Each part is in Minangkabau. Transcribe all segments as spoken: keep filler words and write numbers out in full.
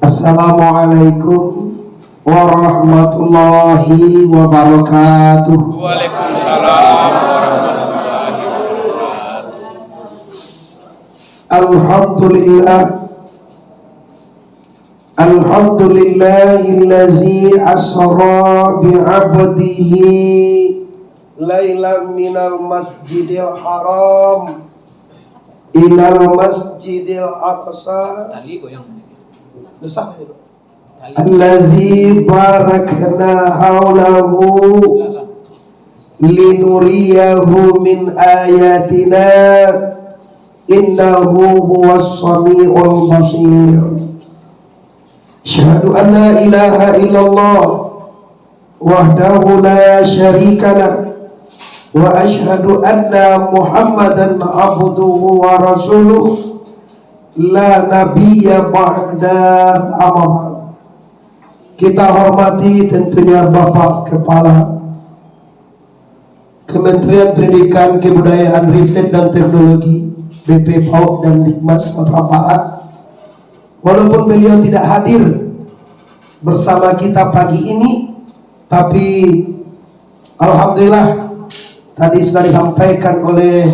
Assalamualaikum warahmatullahi wabarakatuh. Waalaikumsalam warahmatullahi wabarakatuh. Alhamdulillah. Alhamdulillahillazi asra bi'abdihi lailam minal masjidil haram ilal masjidil aqsa. Tali goyang. Dosa itu. Allazi barakna haulahu linuriyahu min ayatina, innahu huwas samiul basir. Asyhadu an la ilaha illallah wahdahu la syarikalah, wa asyhadu anna Muhammadan abduhu wa rasuluh, la nabiyya ba'da, amma ba'd. Kita hormati tentunya Bapak Kepala Kementerian Pendidikan, Kebudayaan, Riset dan Teknologi, B P PAUD dan Dikmas Sumatera Barat. Walaupun beliau tidak hadir bersama kita pagi ini, tapi alhamdulillah, tadi sudah disampaikan oleh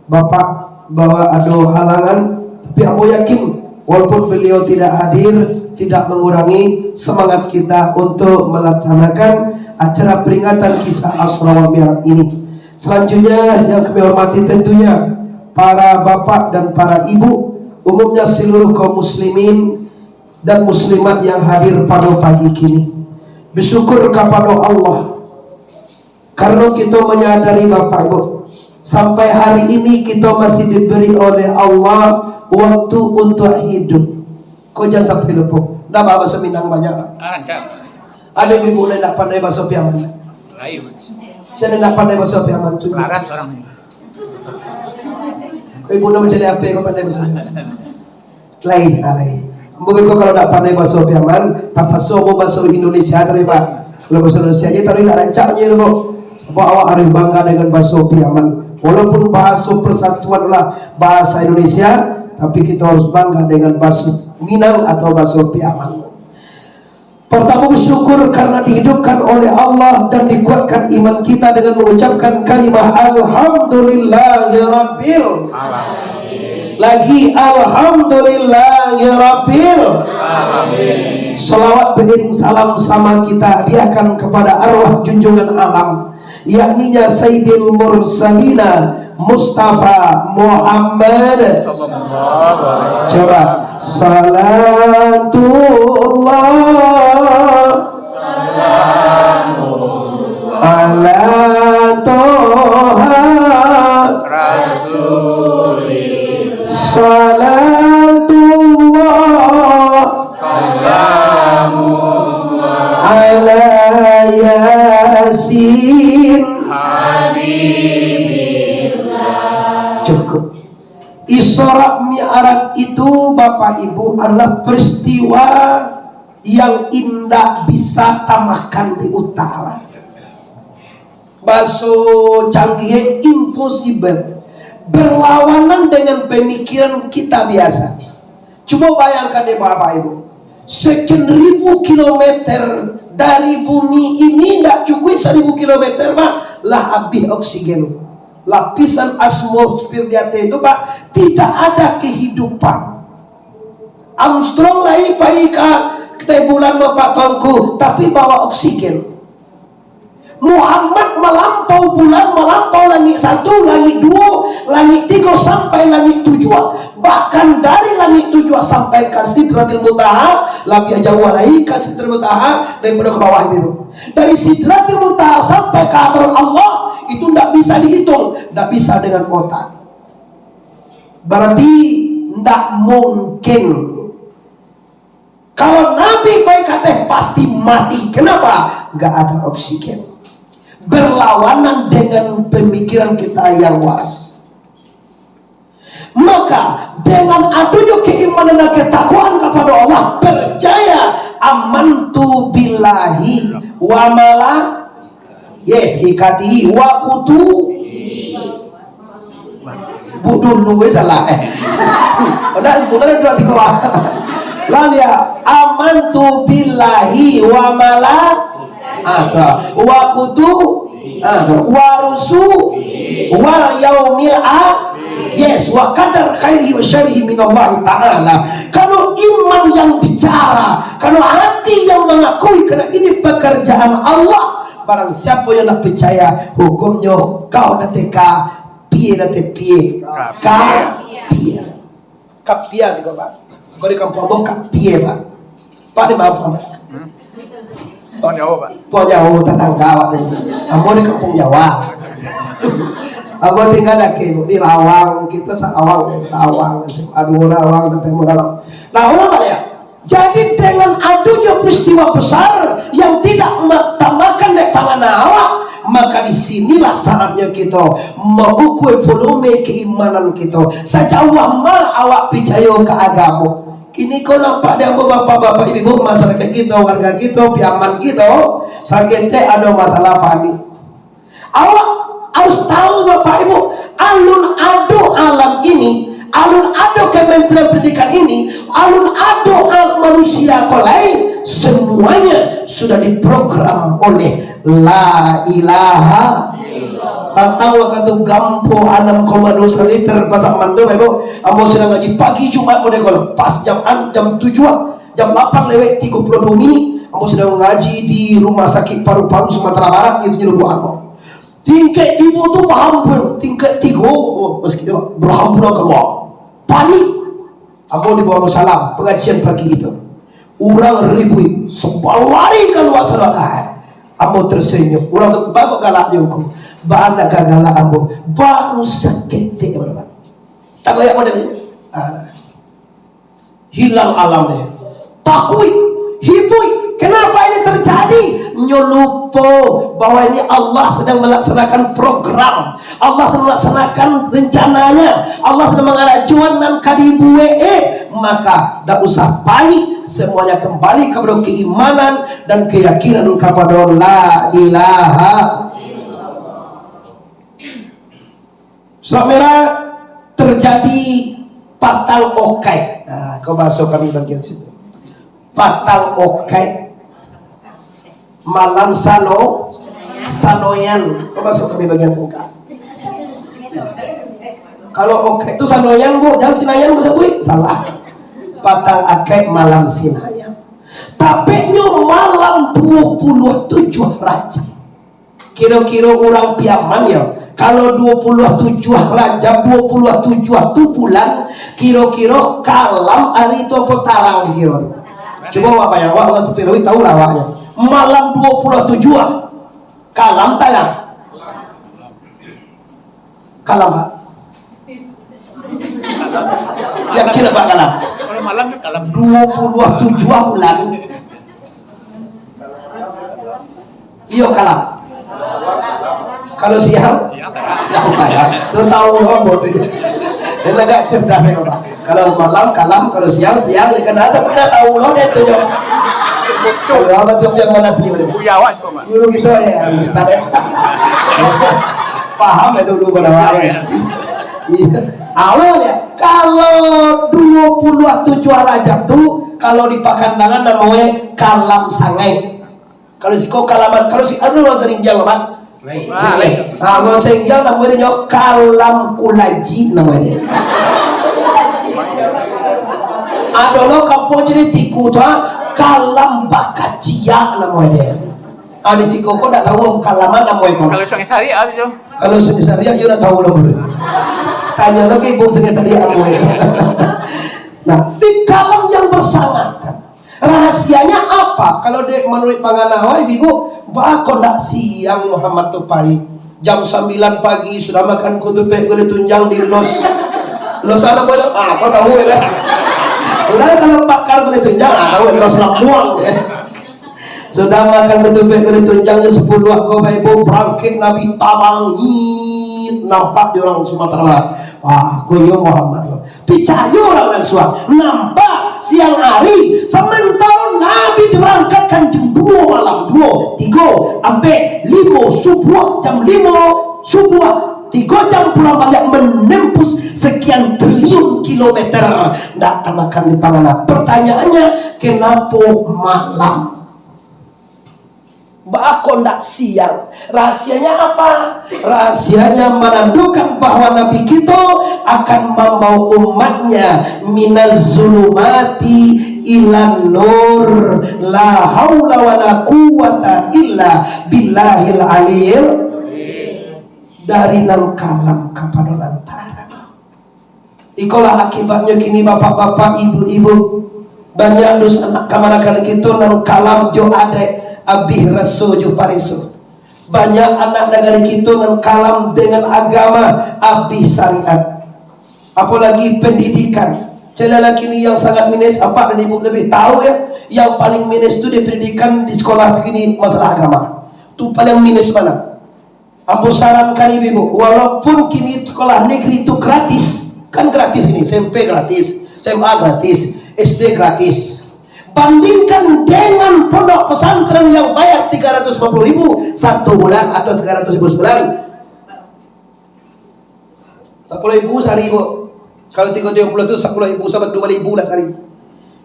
Bapak bahwa ado halangan, tapi ambo yakin, walaupun beliau tidak hadir, tidak mengurangi semangat kita untuk melaksanakan acara peringatan kisah Isra wal Mi'raj ini. Selanjutnya, yang kami hormati tentunya para bapak dan para ibu, umumnya seluruh kaum muslimin dan muslimat yang hadir pada pagi kini. Bersyukur kepada Allah, karena kita menyadari, Bapak Ibu, sampai hari ini kita masih diberi oleh Allah waktu untuk hidup. Kau jangan sampai lupa. Ndak bahasa Minang banyak lah. Ah, cak. Ada ibu yang ndak pandai bahasa Piaman. Lain. Siapa ndak pandai bahasa Piaman tu? Laras orang ni. Kau ibu nak mencari apa kau pandai bahasa? Lai, ah, lai. Ambo beko kalau ndak pandai baso Piaman, tapaso ambo baso Indonesia tadi, Pak. Kalau baso Indonesia je tadi ndak rancak je, Pak. Sebab awak harus bangga dengan baso Piaman. Walaupun baso persatuan lah bahasa Indonesia, tapi kita harus bangga dengan baso Minang atau baso Piaman. Pertama, bersyukur karena dihidupkan oleh Allah dan dikuatkan iman kita dengan mengucapkan kalimah Alhamdulillahirabbil. Lagi, Alhamdulillahirabbil. Salawat beriring salam sama kita hadiahkan kepada arwah junjungan alam, yakninya Sayyidil Mursalina Mustafa Muhammad. Coba. Salatullah ala Toha. Salatullah ala Yasin. Cukup. Isra Mi'raj itu, Bapak Ibu, adalah peristiwa yang indak bisa tamakan di utak. Baso canggih, impossible. Berlawanan dengan pemikiran kita biasa. Cubo bayangkan deh, Bapak Ibu. Sekian ribu kilometer dari bumi ini, ndak cukuik seribu kilometer, Pak, lah habis oksigen. Lapisan atmosfer di atas itu, Pak, tidak ada kehidupan. Armstrong lai pai ka, ka bulan, Bapak, Tuanku, tapi bawa oksigen. Muhammad malampau bulan, malampau langik satu, langik duo, langik tigo, sampai langik tujuah. Bahkan dari langik tujuah sampai ka Sidratil Muntaha, labiah jauah lai ka Sidratil Muntaha daripada ka bawah itu. Dari Sidratil Muntaha sampai ka hadarat Allah, itu ndak bisa dihitung, ndak bisa dengan otak. Berarti ndak mungkin. Kalau Nabi pai ka ateh, pasti mati. Kenapa? Nggak ada oksigen. Berlawanan dengan pemikiran kita yang waras. Maka, dengan adanya keimanan dan ketakwaan kepada Allah, percaya, "Amantu billahi wa mala-," yes, ikati, "wa kutu." Ibu dulu, eh, salah, eh. Padahal ibu tadi duduk siko. Lalia, amantu billahi wa mala-, ada, wa kutu-, ada, wa rusu-, wal yaumil a-, yes, wa qadar khairihi wa syarrihi minallahi ta'ala. Kalau iman yang bicara, kalau hati yang mengakui karena ini pekerjaan Allah, barang siapa yang nak percaya, hukumnyo kau dah teka, pie dah tepie, ka pie. Kapia siko, Pak. Kau di kampuang ambo kapia, Pak. Pak di ma, Pak? Hmm? Pok Jawa, Pak. Pok Jawa, tatangga, Pak, tadi. Ambo di Kampuang Jawa. Ambo tingga daki, Bu, di Lawang. Kito sa-Lawang, Lawang, S M A duo Lawang, sampai mau Lawang. Nah, ulang baliak. Jadi, dengan adanya peristiwa besar yang tidak ma-, tamakan dek panganah awak, maka di sinilah saatnya kito maukur volume keimanan kito. Sajauah ma awak picayo ka agamo? Kini ko nampak di ambo, bapak-bapak, ibu-ibu, masyarakat kito, warga kito, Piaman kito, saketek ado masalah panik. Awak harus tahu, Bapak Ibu, alun ado alam ini, alun ado Kementerian Pendidikan ini, alun ado al-, manusia ko lai, semuanya sudah diprogram oleh La Ilaha. Patang wakatu gampo anam koma duo liter pasak mando, Bapak Ibu. Ambo sadang ngaji pagi Jumat model ko, pas jam an-, jam tujuah, jam lapan lewat tigo puluah duo minik, ambo sadang ngaji di Rumah Sakit Paru-Paru Sumatera Barat, itu di Lubuk Angon. Tingkek tigo tu bahambuang, tingkek tigo, oh, masjid tu bahambuang kalua. Panik. Ambo di bawah salam, pengajian pagi itu. Urang ribuik, sabalari kalua sadonyo. Ambo tersenyum. Urang tu, "Baa kok galak juo ko?" "Baa ndak galak ambo, baru saketek," ambo dapat. Tak goyak model ni. Ah. Hilang alam dia. Takuik, hibuik. Kenapa ini terjadi? Nyo lupo bahwa ini Allah sedang melaksanakan program. Allah sedang melaksanakan rencananya. Allah sedang mangarajoan nan ka dibuek, eh. Maka, dak usah panik. Semuanya kembali kepada keimanan dan keyakinan kepada La Ilaha. Samira terjadi patang okaik. Nah, kau bahaso kami bagian situ. Patang okaik. Malam sano, sanoyan. Kau bahaso kami bagian singkat. Kalau okaik tu sanoyan, Bu, jangan sinayan, Bu, sabuik. Salah. Patang akaik malam sinayan. Tapeknyo malam duo puluah tujuah Rajab. Kiro-kiro urang Piaman yo, kalau duo puluah tujuah Rajab, duo puluah tujuah tu bulan, kiro-kiro kalam ari tu apo tarang dikiro tu? Cubo awak bayang, awak urang Tepian Lauik, tahu lah awaknyo. Malam duo puluah tujuah, kalam tarang. Kalam, Pak. Yakin apa kalam? Kalau malam kan kalam. Duo puluah tujuah bulan. Iyo, kalam. Kalau siang? Siang, tarang. Siang, tarang. Tu tahu ambo tu. Dia agak cerdas ya, Pak. Kalau malam, kalam. Kalau siang, tiang. Ya kan, asa pernah tahu lo dia tu, yo. Kalau apa tu yang mana sih, boleh? Buya awak tu, Mak. Guru kita ya, Ustaz ya. Paham ya dulu pada awak ya. Iya. Awal ya, kalau duo puluah tujuah Rajab tu, kalau di Pakandangan namanya kalam sangai. Kalau siko kalaman, kalau si anu urang Sarinjang, Pak. Baik. Nah, urang Sarinjang namanya kalam kulaji namanya. Ado lo kampung jadi tiku tu, ah, kalam bakaciak namanya. Ah, di siko ko dak tahu kalaman namanya ko. Kalau Sungai Sariak apa tu? Kalau Sungai Sariak, iyo dak tahu lah. Tanya lagi ibu Sungai Sariak namanya. Nah, di kalam yang bersangatan. Rahasianya apa? Kalau dek manuruik panganah awak, Ibu, baa kok ndak siang Muhammad tu pai? Jam sambilan pagi sudah makan kutupek gulai tunjang di los. Los anak buah, ah, kau tahu ya kan? Udah kalau pakar gulai tunjang, ah, tahu los Labuang ya. Sudah makan kutupek gulai tunjang jam sapuluah ko, Bapak Ibu, barangkek Nabi tabang, hit, nampak di urang Sumatera Barat. Wah, ko iyo Muhammad tu. Picayo urang nan suah. Nampak siang hari, samantaro Nabi dibarangkatkan jam duo malam, duo, tigo, ampek, limo, subuah, jam limo, subuah, tigo jam pulang baliak menembus sekian triliun kilometer, ndak tamakan di pangana. Pertanyaannya, kenapo malam? Baa kok ndak siang? Rahasianya apa? Rahasianya manandokan bahwa Nabi kito akan mambawa umatnya minaz zulumati ilan nur. La haula wala quwwata illa billahil aliyil. Dari nan kalam kapado nan tarang. Ikolah akibatnyo kini, bapak-bapak, ibu-ibu, banyak dosa anak kamanakan kito nan kalam jo adaik, abih raso jo pareso. Banyak anak nagari kito nan kalam dengan agama, abih syariat. Apolagi pendidikan. Caliaklah kini yang sangat minus, apak dan ibu lebih tahu ya, yang paling minus tu di pendidikan di sekolah tu kini masalah agama. Tu paling minus mana? Ambo sarankan ibu-ibu, walaupun kini sekolah negeri tu gratis, kan gratis ini, S M P gratis, S M A gratis, S D gratis. Bandingkan dengan pondok pesantren yang bayar tiga ratus lima puluh ribu satu bulan atau tiga ratus ribu sebulan. Sapuluh ribu sehari, Bu. Kalau tiga tiga puluh tu sapuluh ribu, sama dua ribu lah sehari.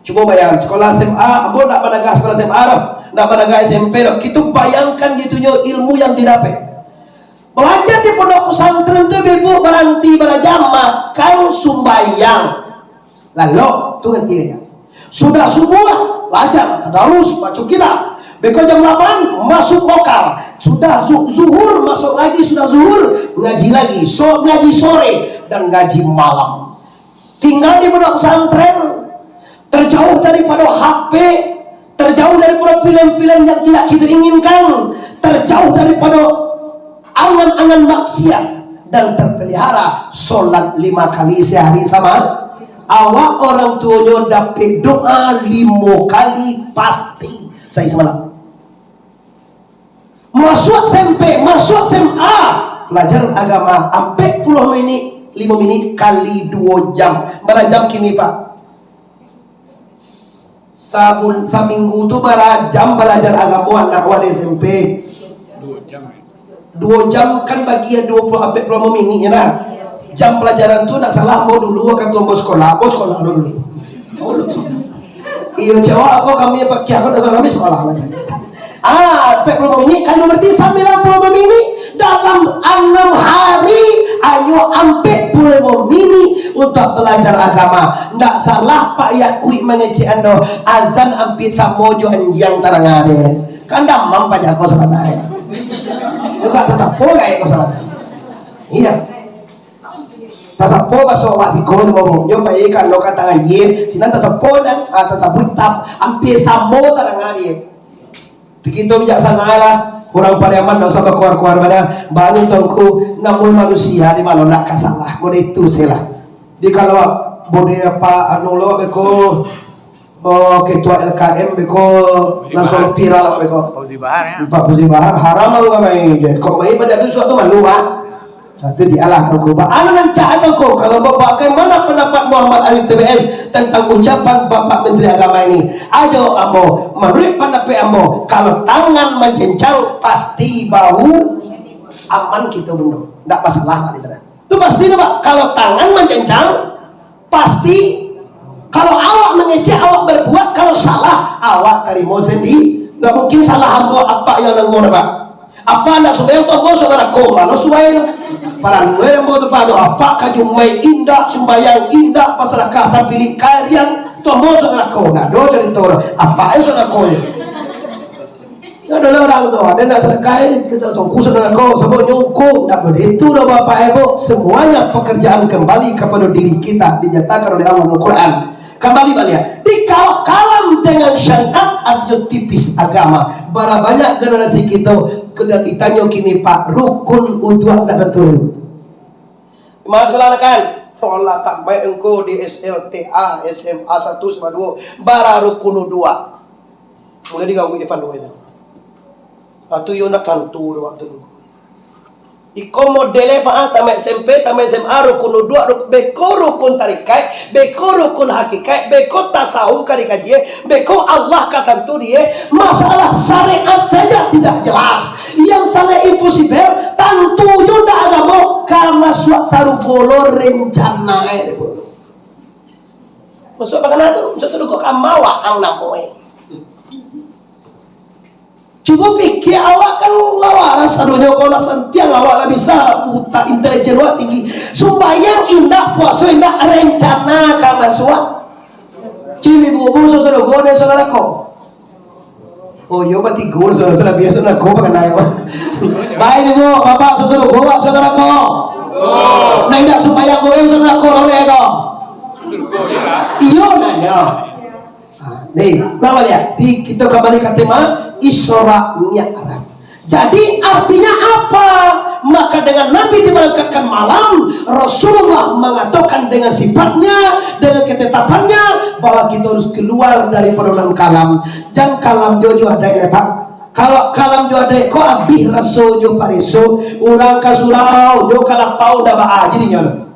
Cubo bayangkan, sekolah S M A, ambo ndak managah sekolah S M A doh, ndak managah S M P doh. Kito bayangkan gitunyo ilmu yang didapat. Balajar di pondok pesantren tu, ibu baranti balajar, makan, sumbayang. Lalok, tu artinyo. Sudah subuah, balajar, tadarus, baco kitab. Beko jam lapan, masuk lokal. Sudah zu-, zuhur, masuk lagi, sudah zuhur, ngaji lagi. So, ngaji sore, dan ngaji malam. Tinggal di pondok pesantren, terjauh daripada H P, terjauh daripada pilihan-pilihan yang tidak kita inginkan, terjauh daripada angan-angan maksiat, dan terpelihara solat lima kali sehari sama. Awak orang tuonyo dapek doa limo kali pasti sahari samalam. Masuak S M P, masuak S M A, pelajaran agama ampek puluah minik, limo minik kali duo jam. Bara jam kini, Pak? Sabul-, saminggu tu bara jam balajar agamo anak awak di S M P? Duo jam. Duo jam kan bagi duo puluah, ampek puluah limo minik, ya nah. Jam pelajaran tu nak salah, ambo dulu wakatu ambo sekolah, ambo sekolah dulu. Iyo, cewek aku, kami pakai aku dengan kami sekolah lagi. Ah, ampek puluah limo minik, kalau berarti sambilan puluah limo minik dalam anam hari, hanyo ampek puluah limo minik untuk belajar agama. Ndak salah Pak Yakuik mangecek ando, azan ampek samo jo anjiang taranga deh. Kan damam paja ko sabananyo. Juga tasapo gaek ko sabananyo. Iya. Tasapo baso awak siko tu, bobo. Nyo pai ka lo ka tangah ye, sinan tasapo dan, ah, tasabuik tam-, ampia samo taranga dek. Kito bijaksana lah. Urang Pariaman dak usah bakuar-kuar bana. Bani tongku, namun manusia di mano nak ka salah. Mode itu se lah. Di kalau bode apa anu lo beko, oh, ketua L K M beko, langsung viral beko. Fauzi Bahar, ya? Pak Fauzi Bahar, haram aku ka main je. Kok main pada tu suatu malu, ah. Nah, tu dialah tongku. Ba-, anu nan cak tongku, kalau ba-, bagaimana pendapat Muhammad Arif T B S tentang ucapan Bapak Menteri Agama ini? Ajo ambo, menurut pendapat ambo, kalau tangan mencencang, pasti bau aman kito bundo. Ndak masalah, Pak, di sana. Tu pasti tu, Pak. Kalau tangan mencencang, pasti. Kalau awak mengecek, awak berbuat, kalau salah, awak tarimo sendiri. Nggak mungkin salah ambo, apak yang nanggung, Pak. Apak ndak sumbayang tu ambo masuk narako, malah suai lah. Paralu eh ambo tu, Pak, tu. Apak ka Jumaik indak, sumbayang indak, pasadakah sapilik kariang, tu ambo masuk narako. Ndak ado carito tu. Apak yang masuk narako je. Ndak ado lah urang tu, ado ndak sadakah, eh, kito tungku saudara ko, sabab nyungkung. Ndak baitu doh, Bapak Ibu. Semuanya pekerjaan kembali kepada diri kita, dinyatakan oleh Allah dalam Al-Quran. Kembali baliak. Di kal-, kalam dengan syariat, artinyo tipis agama. Bara banyak generasi kito, kena ditanyo kini, Pak, rukun uduak ndak tantu. Imam sekolah kan? Alah, tak baik engkau di S L T A, S M A satu, S M A dua. Bara rukun uduak. Mulai digawik di panduan itu. Ah, tu yo nak tantu do waktu tu. Iko model e, Pak, ah, tamat S M P, tamat S M A, rukun uduak, ruk-, beko rukun tarikat, beko rukun hakikat, beko tasawuf ka dikaji, beko Allah ka tantu di e, masalah syariat saja tidak jelas. Yang sangat impossible, tantu jo ndak agamo ka masuak sarugo lo rencana e. Masuak bakana tu, masuak sarugo ka mawak ang namo e. Cubo pikia, awak kan lah waras sadonyo, kalau lah santiang awak lah bisa, utak intelijen awak tinggi. Sumbayang indak, puaso indak, rencana ka masuak. Cili bubu saudara ko, dari saudara ko. Oh, iyo, batigo saudara, saudara biasa nak ko pakanai ko. Baik, ibu, bapak, saudara ko, saudara ko. Nah, indak sumbayang ko, saudara ko, saudara ko. Iyo, nah, iyo. Nah, ni, nah, lihat. Di, kita kembali ke tema Isra Mi'raj. Jadi, artinya apa? Maka dengan Nabi diberangkatkan malam, Rasulullah mengatakan dengan sifatnya, dengan ketetapannya, bahwa kita harus keluar dari perdudukan kalam. Jan kalam jo jo adaik, ya, Pak. Kalau kalam jo adaik ko abih raso jo pareso, urang ka surau, jo ka lapau, dah baa jadinyo.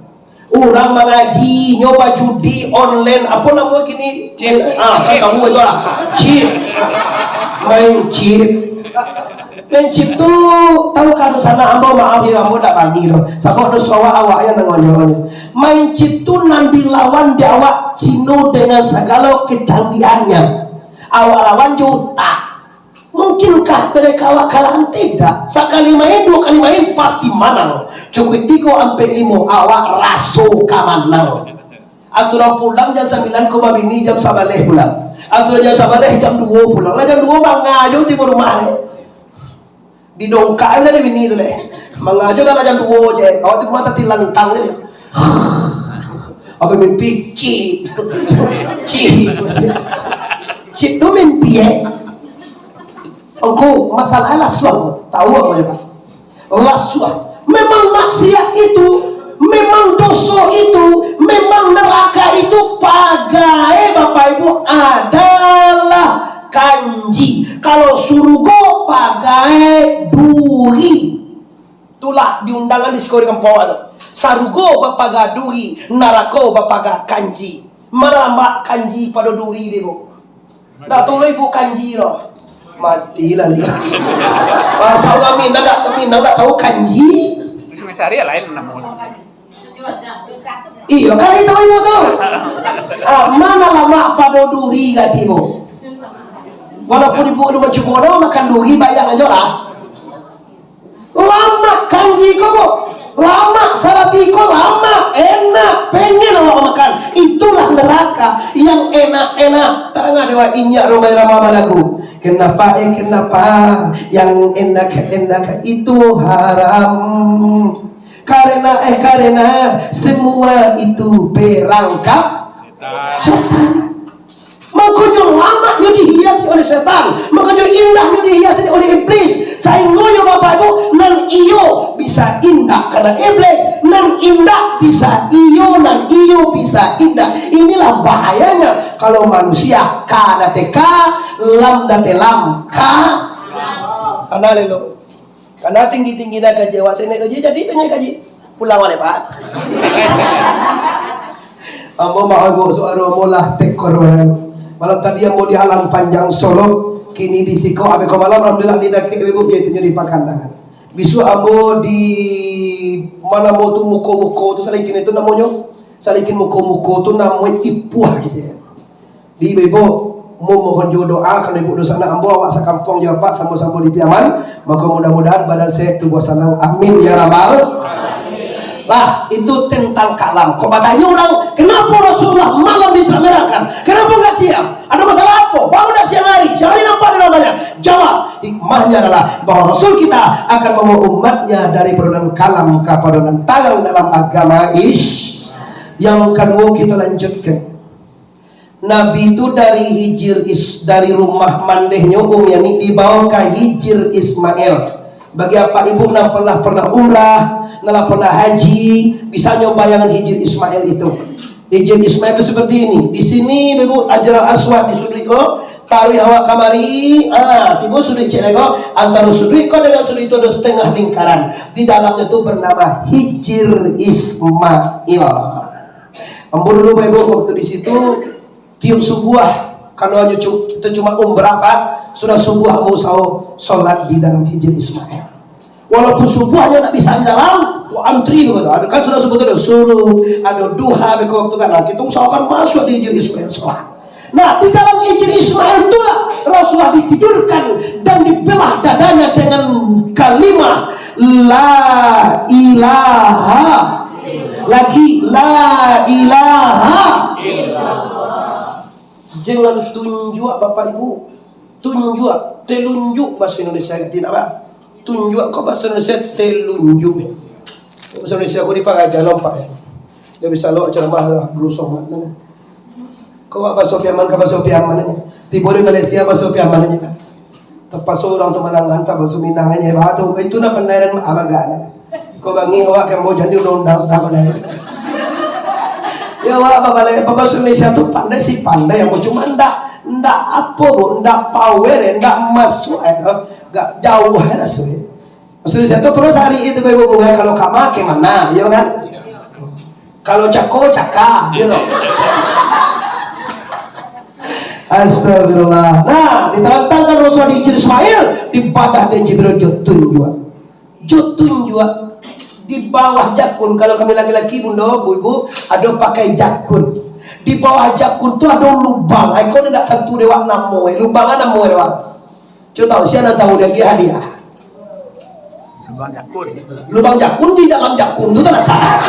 Urang mangaji, nyo bajudi online, apo namo kini? Chip. Ah, kan kamu itu lah. Chip. Main chip. Main chip tu, tahu kan sana ambo, maaf ya, ambo dak bani tu. Sabab doso awak, awak yang nangoknyo. Main chip tu nan dilawan di awak Cino dengan segala kecanggihannya. Awak lawan jo utak. Mungkinkah mereka awak kalahan? Tidak. Sakali main, dua kali main, pasti manang. Cukuik tigo ampek limo, awak raso ka manang. Aturan pulang jam sambilan ko babini, jam sabaleh pulang. Aturan jam sabaleh, jam duo pulang. Lah jam duo manga jo tibo rumah, eh. Didongkak lah dek bini tu, leh. Manga jo dah lah jam duo je. Awak tu mata tilangkang je. Apa mimpi? Cip. Cip. Cip tu mimpi, eh. Angku, masalah lasuah ko. Tahu apa je, Pak? Lasuah. Memang maksiat itu, memang doso itu, memang neraka itu pagai, Bapak Ibu, adalah kanji. Kalau surugo pagai duri. Itulah diundangan di siko di kampung awak tu. Sarugo bapaga duri, narako bapaga kanji. Malambak kanji pado duri dek ibu. Ndak tahu lah ibu kanji tu. Matilah ni. Masa urang Minang ndak, Minang ndak tahu kanji? Sungai Sari lain namo. Iyo, kan itu ibu tu. Ah, mana lamak pado duri kati ibu? Walaupun ibu tu bacuko makan duri, bayang ajo lah. Lamak kanji ko, Bu. Lamak salabi ko, lamak, enak, pengen awak makan. Itulah neraka yang enak-enak. Tarang ado inyak rumah irama balagu. Kenapa, eh, kenapa yang enak-enak itu haram? Karena, eh, karena semua itu perangkap setan. Mangkonyo lamaknyo dihiasi oleh setan, mangkonyo indahnyo dihiasi oleh iblis, sainggonyo Bapak Ibu, nan iyo bisa indah karena iblis, nan indah bisa iyo, nan iyo bisa indah. Inilah bahayanya kalau manusia ka date ka, lam date lam ka. Kana lelo. Karena tinggi-tinggi nan kaji awak senek tu, jadi tanya kaji. Pulang balik, Pak. Ambo maagok suaro ambo lah tekor malam. Malam tadi ambo di Alam Panjang Solok, kini di siko, abih ko malam alhamdulillah di dakek ibu, yaitu di Pakandangan. Bisuak ambo di mana ambo tu muko-muko tu salikin itu namonyo. Salikin muko-muko tu namonyo ipuah gitu ya. Di ibu, mo mohon juo doa, kalau ibu dunsanak ambo, awak sakampuang jo Apak, sambo-sambo di Piaman, maka mudah-mudahan badan sehat, tubuh sanang. Amin, ya Rabbal. Lah, itu tentang kalam. Kok batanyo urang, "Kenapa Rasulullah malam diselamerakan? Kenapa enggak siang? Ada masalah apa? Baru dah siang hari, siang hari nampak ada orang banyak." Jawab, hikmahnya adalah bahwa Rasul kita akan membawa umatnya dari perdudukan kalam kepada perdudukan tagang dalam agama Is-, Yang kedua, kita lanjutkan. Nabi tu dari Hijir Is-, dari rumah mandehnyo Umi Ani dibawa ka Hijir Ismail. Bagi apak ibu nan pernah, pernah umrah, nan lah pernah haji, bisa nyo bayangkan Hijir Ismail itu. Hijir Ismail itu seperti ini. Di sini, ibu, Hajar Aswad di suduik ko, taruih awak kamari, ah, tibo suduik cek lego, antara suduik ko dengan suduik itu ada setengah lingkaran. Di dalamnya tu bernama Hijir Ismail. Ambo dulu, Bapak Ibu, waktu di situ, tiup subuah, Kalau hanyo cu-, kita cuma umrah, Pak, sudah subuh ambo usaho solat di dalam Hijri Ismail. Walaupun subuh hanyo ndak bisa di dalam, tu antri tu, kata. Kan sudah subuh tu, ado suruh, ado duha, beko waktu kan. Nah, kita usahakan masuk di Hijri Ismail solat. Nah, di dalam Hijri Ismail itulah Rasulullah ditidurkan dan dibelah dadanya dengan kalimah, "La ilaha." Lagi, "La ilaha." Jangan tunjuak, Bapak Ibu. Tunjuak, telunjuk bahasa Indonesia kita nak, bah. Tunjuak ko bahasa Indonesia telunjuk. Bahasa Indonesia ko dipangaja lompat. Dia bisa lo ceramah lah, berusuh mat. Ko wak bahasa Piaman ka bahasa Piaman aja. Tibo di Malaysia bahasa Piaman aja. Terpaksa orang tu manangan ka bahasa Minang aja. Bah tu, itu nak pandai dan abagak. Ko bangih awak kan mau jadi undang-undang sudah pandai. Ya, awak babalai bahasa Indonesia tu pandai sih pandai, yang cuma ndak, ndak apa, Bu, ndak power, ndak masuk, eh, ndak jauh, eh, rasanya. Bahasa Indonesia tu perlu sehari itu, Bapak Ibu, kalau kama ke mana, ya kan? Kalau cako, caka, gitu. Astagfirullah. Nah, ditantangkan Rasulullah di Hijri Ismail, dipadah dek Jibril, "Jo tunjuak." Jo tunjuak di bawah jakun. Kalau kami laki-laki, Bunda, Bu, Ibu, ado pakai jakun. Di bawah jakun tu ado lubang. Ai, ko ni ndak tantu dek wak namo, eh. Lubang namo, eh, wak. Cubo tahu, sia nan tahu dia agiah hadiah. Lubang jakun. Lubang jakun di dalam jakun tu talatak.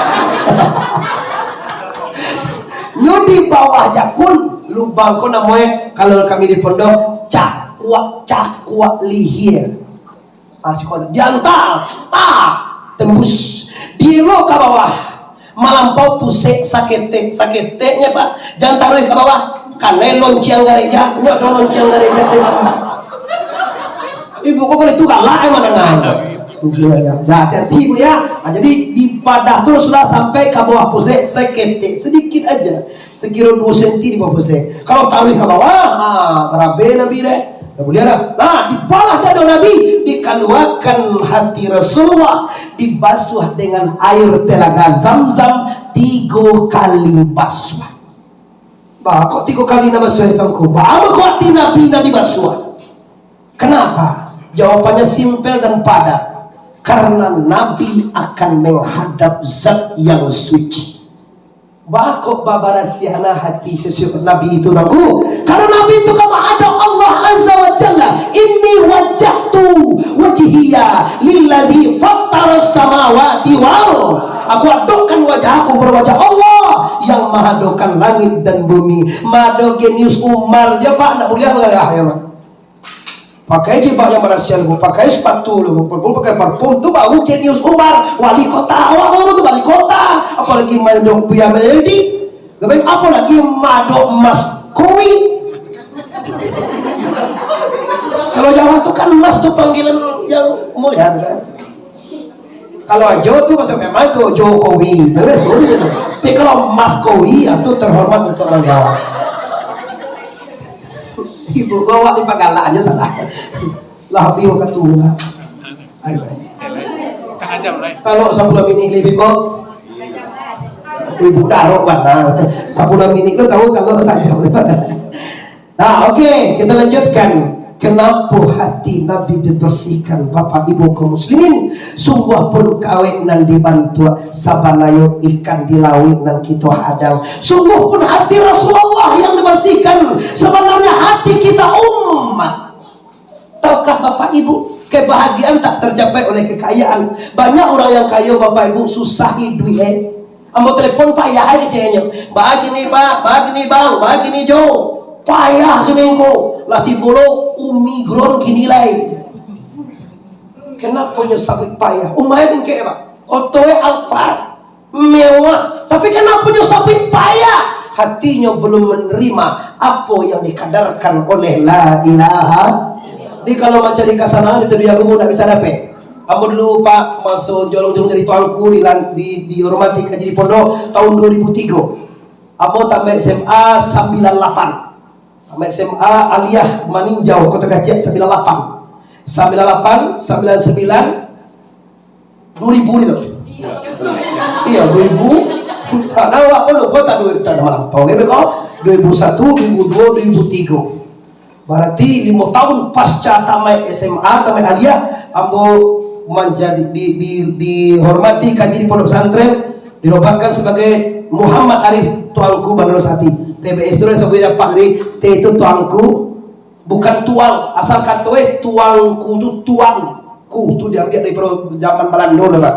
Nyo di bawah jakun, lubang ko namonyo, kalau kami di pondok, cakuak, cakuak lihia. Ah, siko diantak, tak, tembus. Dielok ka bawah, malampau pusek saketek, saketeknyo, Pak. Jan taruih ka bawah, kanai lonceng gareja, nyo ado lonceng gareja di bawah. Ibu kok kalau itu galak emang dengan. Ya, ya, hati-hati, Bu, ya. Ah, jadi di padah tu sudah sampai ka bawah pusek saketek, sedikit aja. Sekiro duo senti di bawah pusek. Kalau taruih ka bawah, ha, barabe Nabi deh. Dah buliah dah. Nah, dipalah dado Nabi, dikaluakan hati Rasulullah, dibasuah dengan air telaga Zamzam tigo kali basuah. Bah, kok tigo kali nak basuah itu, Tuanku? Bah, kok hati Nabi nak dibasuah? Kenapa? Jawabannya simpel dan padat. Karena Nabi akan menghadap Zat yang suci. Baa kok babarasiahna hati sesuatu Nabi itu, Tuanku? Karena Nabi itu ka maadok Allah Azza wa Jalla. "Inni wajjahtu wajhiya lillazi fattaras samawati wal." Aku adokkan wajah aku kepada wajah Allah yang maadokan langit dan bumi. Maado Genius Umar je, Pak, ndak buliah bagagah, ya, Pak. Pakai jilbab yang barasiah lu, pakai sepatu lu, perlu pakai parfum, tu baru Genius Umar, wali kota, awak baru tu wali kota, apalagi main dok buya melodi, apalagi maado Mas Kowi. Kalau Jawa tu kan Mas tu panggilan yang mulia tu kan. Kalau Ajo tu maksud memang tu Jokowi, tu lah suruh je tu. Tapi kalau Mas Kowi, ah, tu terhormat untuk orang Jawa. Ibu gua awak dipagalak aja salah. Lah, biar kata lah. Ayo. Tangah jam lah. Kalau sapuluah minit lebih kok. Ibu darok mana? Sapuluah minit lu tahu kalau sajam. Nah, oke, kita lanjutkan. Kenapa hati Nabi dibersihkan, Bapak Ibu kaum muslimin? Sungguh pun kawek nan dibantuak, sabananyo ikan di lauik nan kito hadang. Sungguh pun hati Rasulullah yang dibersihkan, sebenarnya hati kita umat. Tahukah Bapak Ibu, kebahagiaan tak tercapai oleh kekayaan. Banyak orang yang kayo, Bapak Ibu, susah iduik, eh. Ambo telepon payah ai kacenyo. "Bagini, Pak, bagini, Bang, bagini, Jo. Payah kini ko. Lah tibo lo Omicron kini lai." Kenapa nyo sabuik payah? Umai bingkek, Pak. Oto e Alphard. Mewah. Tapi kenapa nyo sabuik payah? Hatinyo belum menerima apo yang dikadarkan oleh la ilaha. Jadi kalau mancari kasanangan di dunia kubur ndak bisa dapek. Ambo dulu, Pak, maso jolong-jolong jadi tuanku, di lan-, di, dihormati kaji di pondok tahun dua ribu tiga. Ambo tamat S M A sambilan lapan. Tamat S M A Aliyah Maninjau, Kota Kacik, sambilan lapan. Sambilan lapan, sambilan sembilan, dua ribu itu. Iya, dua ribu. Tahu awak pun lupa tak duit tak malampau. Oke, beko? Dua ribu satu, dua ribu dua, dua ribu tiga. Barati limo tahun pasca tamaik S M A, tamaik aliyah, ambo manjadi di, di, dihormati kaji di pondok pesantren, dinobatkan sebagai Muhammad Arif, tuanku Bandaro Sati. T B S tu lah sabuik dapat tadi, T tu tuanku, bukan tuang. Asal kato eh, tuanku tu tuanku tu diambiak dari zaman Balando lah, Pak.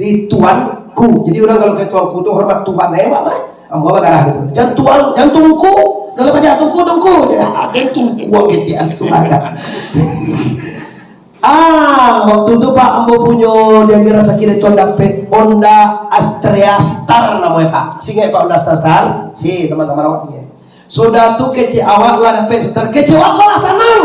Jadi tuanku. Jadi urang kalau kato tuanku tu hormat Tuhan eh, Pak, eh. Ambo bagarah tu. Jan tuang, jan tungku. Dalam aja tungku, tungku. Ah, den tungku wong kecil, sudah. Ah, waktu tu, Pak, ambo punyo diagiah rasaki dari Tuhan dapek Honda Astrea Star namonyo, Pak. Masih ingat, Pak, Honda Astrea Star? Si, teman-teman awak ingat. Sudah tu kecek awak lah dapek Star, kecek awak ko lah sanang.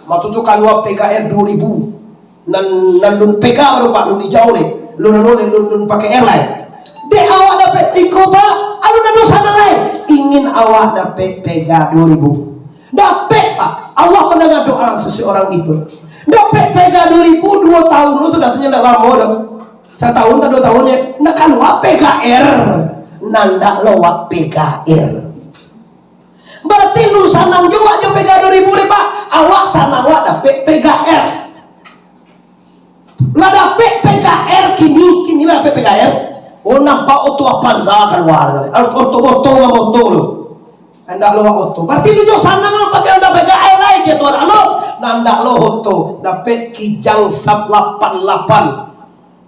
Waktu tu kalua Pega R dua ribu. Nan, nan lun Pega baru, Pak, lun ijau ni. Lun, lun, lun, lun pakai R lah. Dek awak dapek iko, Pak, alun ado sanang lai. Ingin awak dapek Pega dua ribu. Dapek, Pak. Allah mendengar doa seseorang itu. Dapek Pega dua ribu, dua tahun tu sudah tu ndak lamo doh. Satahun atau dua tahun ya. Ndak kalua Pega R. Nah, ndak lo awak Pega R. Berarti lu sanang juo jo Pega dua ribu ni, Pak. Awak sanang awak dapek Pega R. Lah dapek Pega R kini, kini lah dapek Pega R. Oh, nampak oto Avanza kalua. Oto, oto, oto tu. Ndak lo oto. Berarti lu nyo sanang pakai Honda Pega R lai, kato Tuan Alun. Nah, ndak lo oto. Dapek Kijang Sub lapan lapan.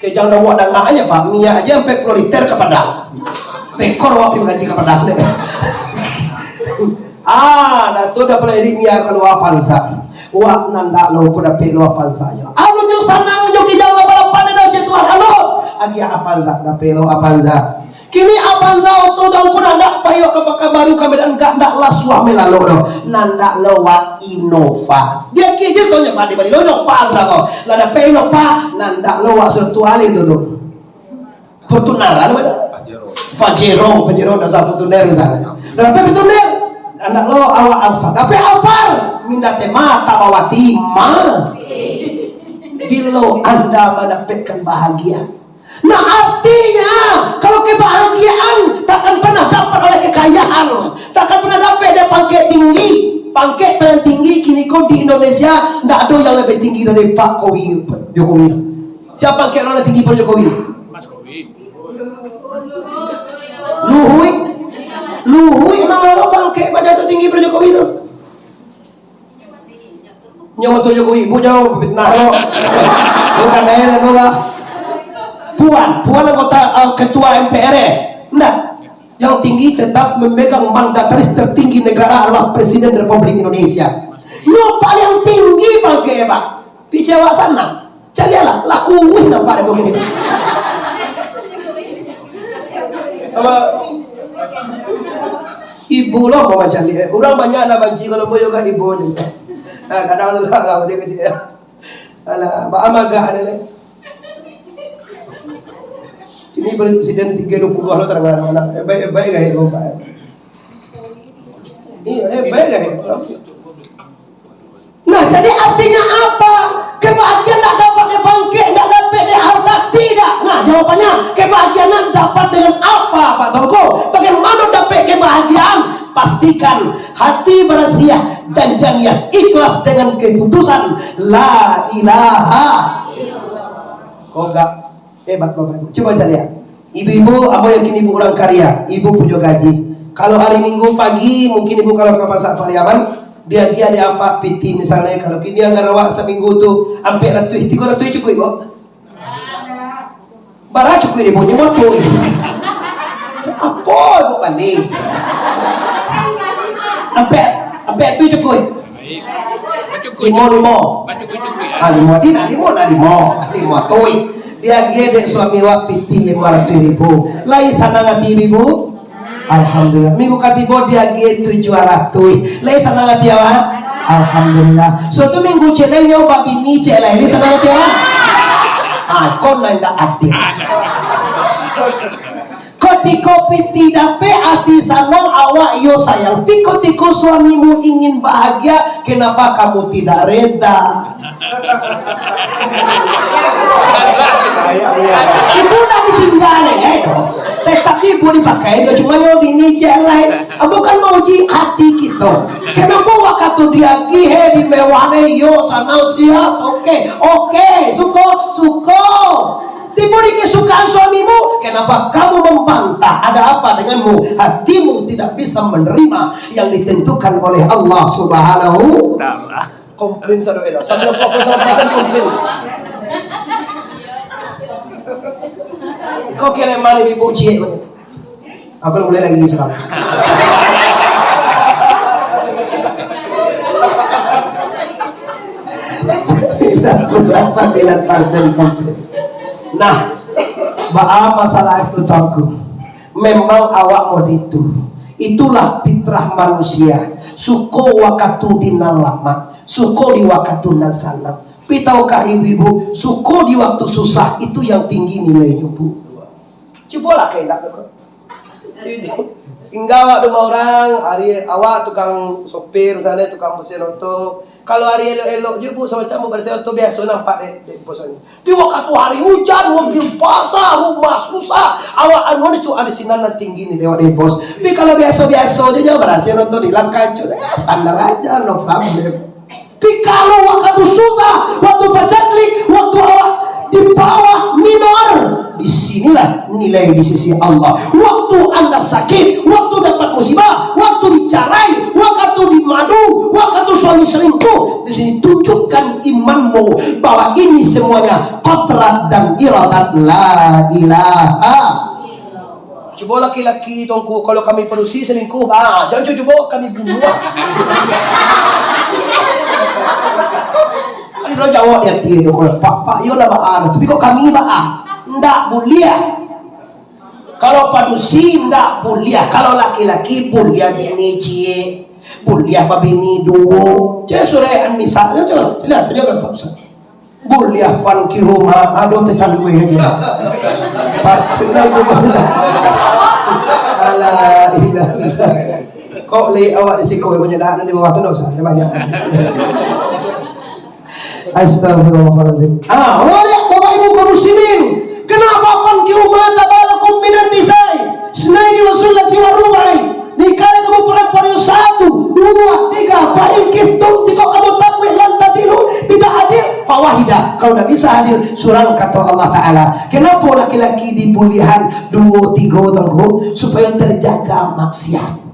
Kijang dah awak dangak aja, Pak. Minyak aja sampai puluh liter ka Padang. Tekor awak pi mangaji ka Padang deh. Ah, dah tu dah pulai irik minyak kalua Avanza. Wak nan dak lo ko dapek lo Avanza yo. Alun nyo sanang jo Kijang lapan lapan dah, kato Tuan Alun. Agiah Avanza, dapek lo Avanza. Kini Avanza oto taun ko ndak payah ka Pakanbaru, ka Medan, ndak, ndak lah suah malalo doh. Nah, ndak lo wak Innova. Dia kini tu nyo padi bali lo Innova sudah ko. Lah dapek Innova, nah, ndak lo wak sudah tualih tu tu. Fortuner, anu kata? Pajero. Pajero, Pajero, ndak usah Fortuner misalnya. Dah dapek Fortuner, ndak lo awak Alphard. Dapek Alphard, minda tema tabawati ma. Bilo anda mandapekkan bahagia? Nah, artinya, kalau kebahagiaan takkan pernah dapat oleh kekayaan, takkan pernah dapat dari pangkek tinggi. Pangkek paling tinggi kini ko di Indonesia, ndak ado yang lebih tinggi dari Pak Kowi, Jokowi. Siapa pangkek urang tinggi Pak Jokowi? Luhut. Luhut, mangalo pangkek Pak Jokowi tinggi Pak Jokowi tu? Nyo moto Jokowi, ibu jangan fitnah lo. Bukan main lo lah. Puan, Puan anggota, eh, ketua M P R eh. Ndak. Yang tinggi tetap memegang mandataris tertinggi negara adalah Presiden Republik Indonesia. Nyo paling tinggi pangkek, Pak. Picawa sana. Caliaklah, lah kuruih nampak dek kini. Apa? Ibu lo mau macam ni. Urang banyak nak banci kalau mau juga ibu ni. Nah, kadang tu lah kau dia kecil. Alah, ba amagah ada leh. Ini presiden tiga dua puluh lo terang mana. Eh, baik, eh, baik gak ya, Pak? Iya, eh, baik gak ya? Nah, jadi artinya apa? Kebahagiaan tak dapat dari pangkek, tak dapat dari harta, tidak. Nah, jawabannya, kebahagiaan dapat dengan apa, Pak Tongko? Bagaimana dapat kebahagiaan? Pastikan hati bersih dan janiah, ikhlas dengan keputusan La ilaha. Kok enggak? Eh, Bapak, Bapak, Ibu. Cuba saja lihat. Ibu-ibu, ambo yakin ibu urang kaya, ibu punyo gaji. Kalau hari Minggu pagi, mungkin ibu kalau ka pasar Pariaman, diagiah dek apak piti misalnya. Kalau kini anggaran awak saminggu tu, ampek ratuih, tigo ratuih cukuik, Buk? Bara cukuik, Buk? Nyo moto, eh. Apo, Buk, bali? Ampek, ampek ratuih cukuik? Limo, limo. Ah, limo, di nak limo, nak limo. Limo, tuih. Diagiah dek suami awak piti limo ratuih ribu. Lai sanang ati ibu? Alhamdulillah. Minggu katigo diagiah tujuah ratuih. Lai sanang ati awak? Alhamdulillah. Suatu minggu cek lai nyo babini cek lai. Lai sanang ati awak? Ah, kau nan indak adil. Kotiko piti dapek, ati sanang, awak iyo sayang. Tapi kotiko suamimu ingin bahagia, kenapa kamu tidak reda? Ibu dah ditinggal, ya, itu. Tetap ibu dipakai, dia cuma yo gini je lah. Ambo kan mauji hati kito. Kenapa wakatu diagih, eh, dimewahne, yo, sana, sia, oke, oke, suko, suko. Tibo di kesukaan suamimu, kenapa kamu membantah? Ada apa denganmu? Hatimu tidak bisa menerima yang ditentukan oleh Allah Subhanahu. Komplain sado, eh, sambilan puluah persen komplain. Kau kira mana ibu ciek? Aku nak mulai lagi sekarang. Sembilan puluh sembilan persen komplain. Nah, baa masalah itu, tuanku? Memang awak mode itu. Itulah fitrah manusia. Suko wakatu di nan lamak, suko di wakatu nan sanang. Pi tahukah ibu-ibu, suko di waktu susah itu yang tinggi nilainyo, Bu. Cubolah kaindak tu. Tingga awak di rumah urang, ari awak tukang sopir, misalnyo tukang basiahan oto. Kalau ari elok-elok juo, Bu, samacam basiahan oto biaso nampak dek, dek bosnyo. Tapi wakatu hari ujan, mobil basah, rumah susah, awak anu di situ, di sinan nan tinggi ni, tengok dek bos. Tapi kalau biaso-biaso je, nyo basiahan oto di langkah, ya, standar aja, no problem. Tapi kalau wakatu susah, waktu pacaklik, waktu awak di bawah minor, di sinilah nilai di sisi Allah. Waktu anda sakit, waktu dapat musibah, waktu dicarai, waktu dimadu, waktu suami selingkuh, di sini tunjukkan imanmu bahwa ini semuanya qadrat dan iradat. La ilaha. Cubo laki-laki, tuanku, kalau kami padusi selingkuh, ah, jan cubo kami bunuah. Kan udah jawab di hati tu, kalau pak, pak, iyo lah baa, tapi kok kami baa? Ndak buliah. Kalau padusi ndak buliah, kalau laki-laki buliah bini ciek, buliah babini duo. Cek surah An-Nisa, cek, cek, lihat aja kan, Pak Ustaz. Buliah fankihu ma, aduh, teh kalue aja. Patuiklah itu bangga. Alah, ilah, ilah. Kok le awak di siko, kok nyedak, di bawah tu ndak usah, ya banyak. Astagfirullahaladzim. Ah, Allah lihat, Bapak Ibu kaum muslimin. Kenapa fankihu ma taba lakum minan nisa'i? Isnaini wa sulasi wa ruba'i. Nikahi kamu perempuan yang satu, dua, tiga, fa in khiftum, jika kamu takut lan tadilu, tidak adil, fa wahidah. Kalau tidak bisa adil, surang, kata Allah Ta'ala. Kenapa laki-laki dibulihan duo, tigo, tuanku? Supaya terjaga maksiat.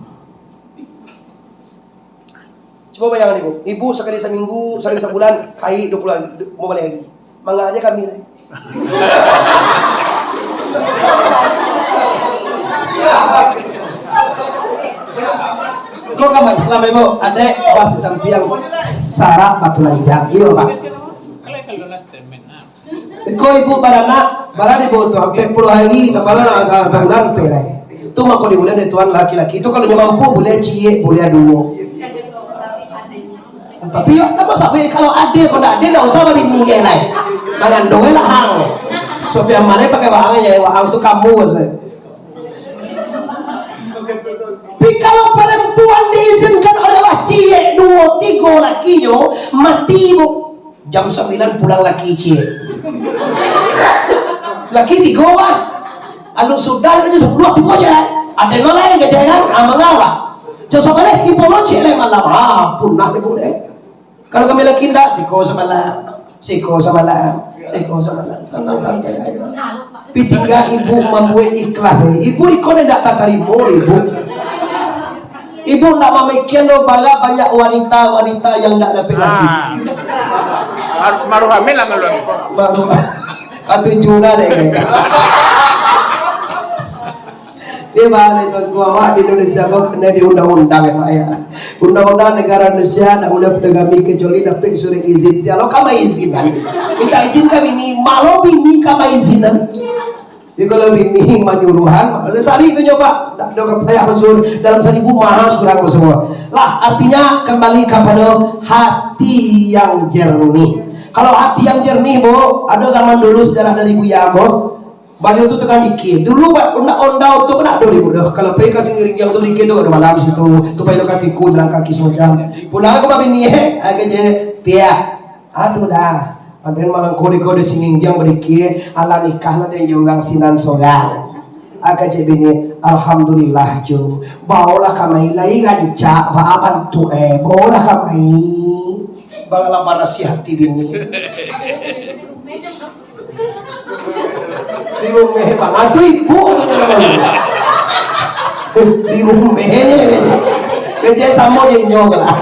Cubo bayangkan ibu, ibu sakali saminggu, sakali sabulan, haid duo puluah hari, mau baliak lagi. Manga aja kami lai. Kok kama Islam, Ibu? Adek, pas sampiang sarak batu lanjang. Iyo, Pak. Iko ibu baranak, bara ibu tu, ampek puluah hari, tabalah agak tabulan ampek lai. Tu mako dibuliah dek Tuhan laki-laki tu, kalau nyo mampu, buliah ciek, buliah duo. Tapi yo, ndak masalah, kalau ade, kalau ndak ade, ndak usah babini lai. Mangando lah hang. Sopiah mane pakai waang, ya, waang tu kamu, maksudnyo. Tapi kalau perempuan diizinkan oleh Allah, ciek, duo, tigo lakinyo, mati, Bu. Jam sambilan pulang laki ciek. Laki tigo, bah. Alun sudah, jam sapuluah tibo ciek. Ado lo lai ka ciek kan? Ah, manga, bah. Jam sambilan tibo lo ciek lai malam. Ah, punah ibu deh. Kalau kami laki ndak, siko samalam. Siko samalam. Siko samalam. Santai-santai aja. Tapi tingga ibu mambuek ikhlas, eh. Ibu iko ni ndak tatarimo, ibu. Ibu ndak mamikian doh, bara banyak wanita-wanita yang ndak dapek laki. Ah. Mar-, maruhamin lah malu. Maruham. Katuju dah deh. Di baliak tu, awak di Indonesia ko kena di undang-undang, ya, Pak, ya. Undang-undang negara Indonesia ndak buliah poligami kecuali dapek surek izin. Sialah kama izin kan? Minta izin kami ni, malah bini kama izin kan? Jadi kalau bini manyuruhan, sari tu nyo, Pak. Ndak ado ka payah basuo, dalam saribu maha surang basuo. Lah, artinya kembali kepada hati yang jernih. Kalau hati yang jernih, Bu, ado zaman dulu sejarah dari Buya, Bu. Baliau tu tukang dikir. Dulu, ba-, onda-onda tu kan ado di mudah. Kalau pai ka Singgiringgiang tu dikir tu, ado malam situ. Tu pai tu ka Tiku, jalan kaki semacam. Pulang ka babini, eh, agak je, piak. Ah, tu dah. Aden malang kuri ko di singinggiang badikia, alah nikah lah den jo urang sinan sorang. Aka cek bini, "Alhamdulillah jo. Baolah kamai lai rancak, baa bantuak eh. Baolah kamai." Banglah barasiah ati bini. Di rumah bang, atu ibu tu. Di rumah. Kerja samo je nyo lah.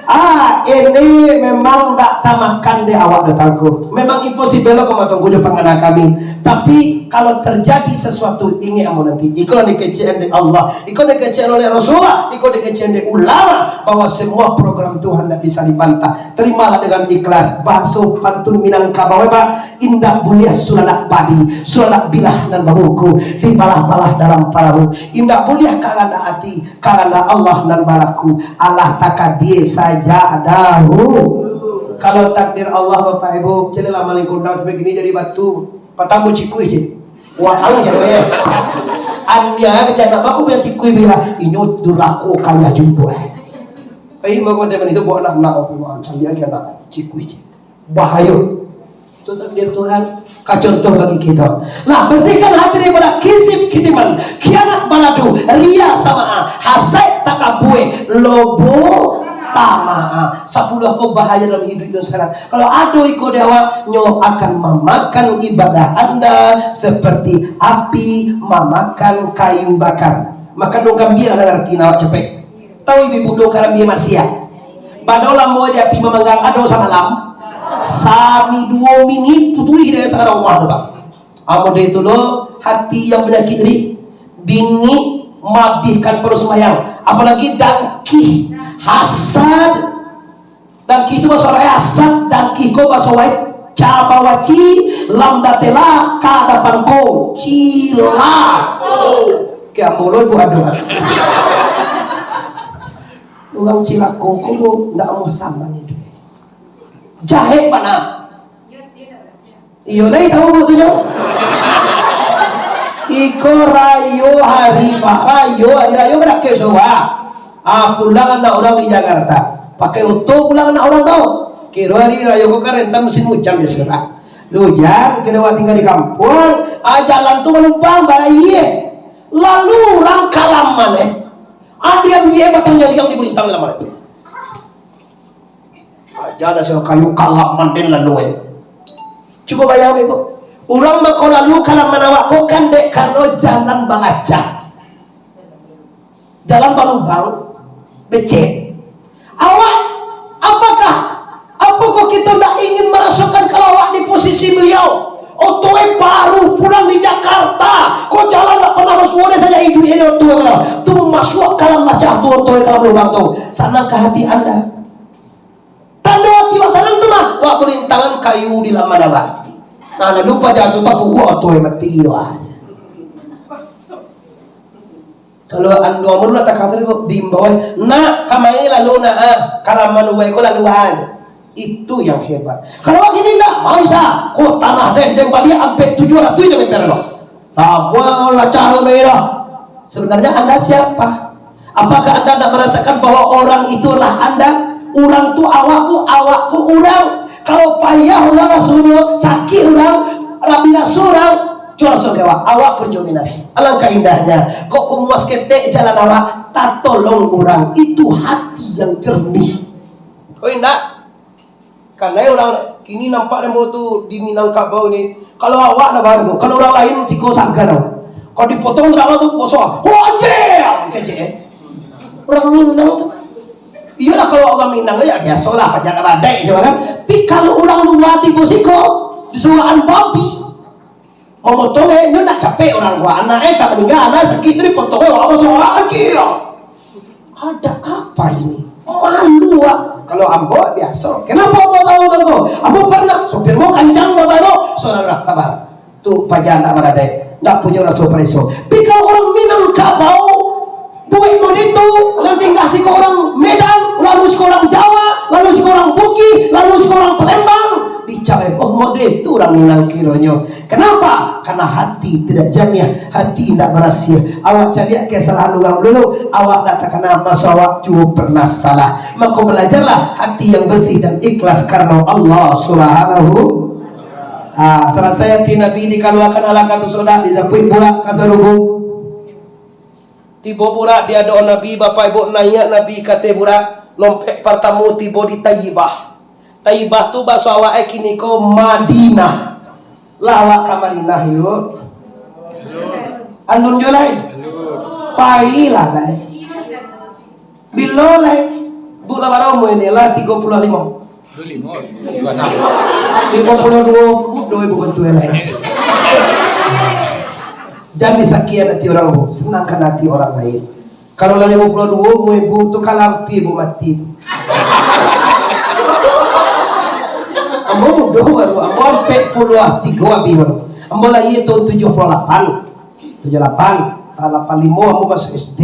Ah, ini memang dak tamakan dek awak datang ko. Memang impossible lah kau matunggu jo pangana kami. Tapi kalau terjadi sesuatu, ingek ambo nanti. Iko lah dikecekan dek Allah. Iko dikecekan oleh Rasulullah. Iko dikecekan dek ulama. Bahwa semua program Tuhan ndak bisa dibantah. Terimalah dengan ikhlas. Bahaso pantun Minangkabau, Pak. Indak buliah suranak padi, suranak bilah nan babuku, dibalah-balah dalam parahu. Indak buliah karano ati, karano Allah nan balaku. Alah takadia saja dahu. Kalau takdir Allah, Bapak Ibu, caliaklah maling kundang sampai kini jadi batu. Patang bacikui je. Waang je, eh. Ania kecana baku punya tikui bilah. Inyo durako kaya jumbo, eh. Tapi mau macam itu buat anak-anak, Bapak Ibu, caliak lagi anak cikui je. Bahayo. Itu takdir Tuhan. Ka contoh bagi kita. Nah, bersihkan hati daripada kisib kitiman, khianat baladu, riya samaah, hasaik takabua, lobo tamaah. Sapuluah ko bahayo dalam hiduik dunsanak. Kalau ado iko di awak, nyo akan mamakan ibadah anda seperti api mamakan kayu bakar. Makan dong kambia lah, ngarati awak capek. Tahu ibu-ibu dong karambia masiak? Bado lamo di api mamanggang, ado samalam? Sami duo minggu putuih dari sagala rumah tu, Bang. Amun dari tu lo, hati yang penyakit ni, bingik, mabihkan paruh sumbayang. Apalagi dangki, hasad. Dangki tu baso Arab, hasad, dangki ko baso wai, cabawaci, lam datela, ka dapan ko, cilako. Ke ambo lo ibu aduh. Urang cilako ko, Bu, ndak amuah saman iduik. Jahek bana. Iyo, lai tahu, Bu, tu nyo. Iko rayo hari, Pak. Rayo, hari rayo badakek suah. Ah, pulang anak urang di Jakarta. Pakai oto pulang anak urang tu. Kiro hari rayo ko kan rentan musim ujan biaso, Pak. Ujan, kiro awak tingga di kampuang, ah, jalan tu balubang, baraia. Lalu urang kalaman, eh. Ado yang dunia batang jariang di Bulintang dalam hari tu. Aja dah sio kayu kalam manden lalu, eh. Cubo bayangkan, Ibu. Urang mako lalu kalaman awak ko kan dek karano jalan balacak. Jalan balubang, becek. Awak, apakah, apakah kita ndak ingin merasakan kalau awak di posisi beliau? Oto e baru pulang di Jakarta, ko jalan ndak pernah basuo dek sajak iduik e oto e tu. Tu masuak ka dalam lacak tu oto e ka dalam lubang tu. Sanangkah hati anda? Tando ati wak sanang tu mah, wak kulintangan kayu di laman abah. Nah, lalu paja tu tapukuak tu, eh, mati tu, ah. Kalau anu amur lah takah tu, diimbau, eh, "Nak, kamai lalu, nak, ah, kalaman uwai ko lalu, ah." Itu yang hebat. Kalau wak kini ndak, mau sa, ko tanah den, den baliak ampek tujuah ratuih jo meter lo. Ramuang lah caro merah. Sebenarnya Anda siapa? Apakah Anda tidak merasakan bahwa orang itu adalah Anda? Urang tu awak ku, awak ku urang. Kalau payah urang rasonyo, sakik urang, rabi raso urang, jo raso awak, awak pun jo minasi. Alangkah indahnya, kok kumuas ketek jalan awak, tatolong urang. Itu hati yang jernih. Oh, indak? Kanai urang kini nampak namo tu di Minangkabau ni. Kalau awak ndak baru, kalau urang lain siko sagan awak. Kalau dipotong rambut tu, bosok. "Oh, anjing!" Kecek, eh. Urang Minang tu. Iyolah, kalau urang Minang, ya, biasolah, pajak badai je, kan. Tapi kalau urang lua tibo siko, disuruahan babi. Mamotong, eh, nyo nak capek urang tua. Anak, eh, tak maningga, anak sakik tu dipotong, eh, awak potong awak lagi, yo. Ada apa ini? Malu, ah. Kalau ambo, biaso. Kenapa ambo tahu tu? Ambo pernah, sopir mau kancang, ambo tahu. Saudara, sabar. Tu paja ndak baradai. Ndak punyo raso pareso. Tapi kalau urang Minangkabau, buek mode tu, urang tingga siko urang Medan, lalu siko urang Jawa, lalu siko urang Bugis, lalu siko urang Palembang. Dicalek, oh, mode tu urang Minang kironyo. Kenapa? Karena hati tidak jernih, hati indak barasiah. Awak caliak kesalahan urang dulu, awak ndak takana maso awak juo pernah salah. Mako balajarlah hati yang bersih dan ikhlas karena Allah Subhanahu. Ah, salasai hati Nabi dikaluakan alakatu sodak, dijapuik Burak ka sarugo. Tibo Burak di adok Nabi, Bapak Ibu, naiak Nabi ka ateh Burak, lompek partamo tibo di Taibah. Taibah tu baso awak e kini ko Madinah. Lah awak ka Madinah, yuk. Alun jo lai. Pailah lai. Bilo lai. Bu lah bara umua ini? Lah tigo puluah limo. Limo puluah duo, budo ibu bantu lai. Jan disakian ati urang, Bu. Senangkan ati urang lain. Kalau lah limo puluah duo, umua ibu tu ka lampia ibu mati tu. Ambo mudo baru, ambo ampek puluah tigo abih baru. Ambo lahia tahun tujuah puluah lapan. Tujuah lapan, ta-, lapan limo ambo masuak S D.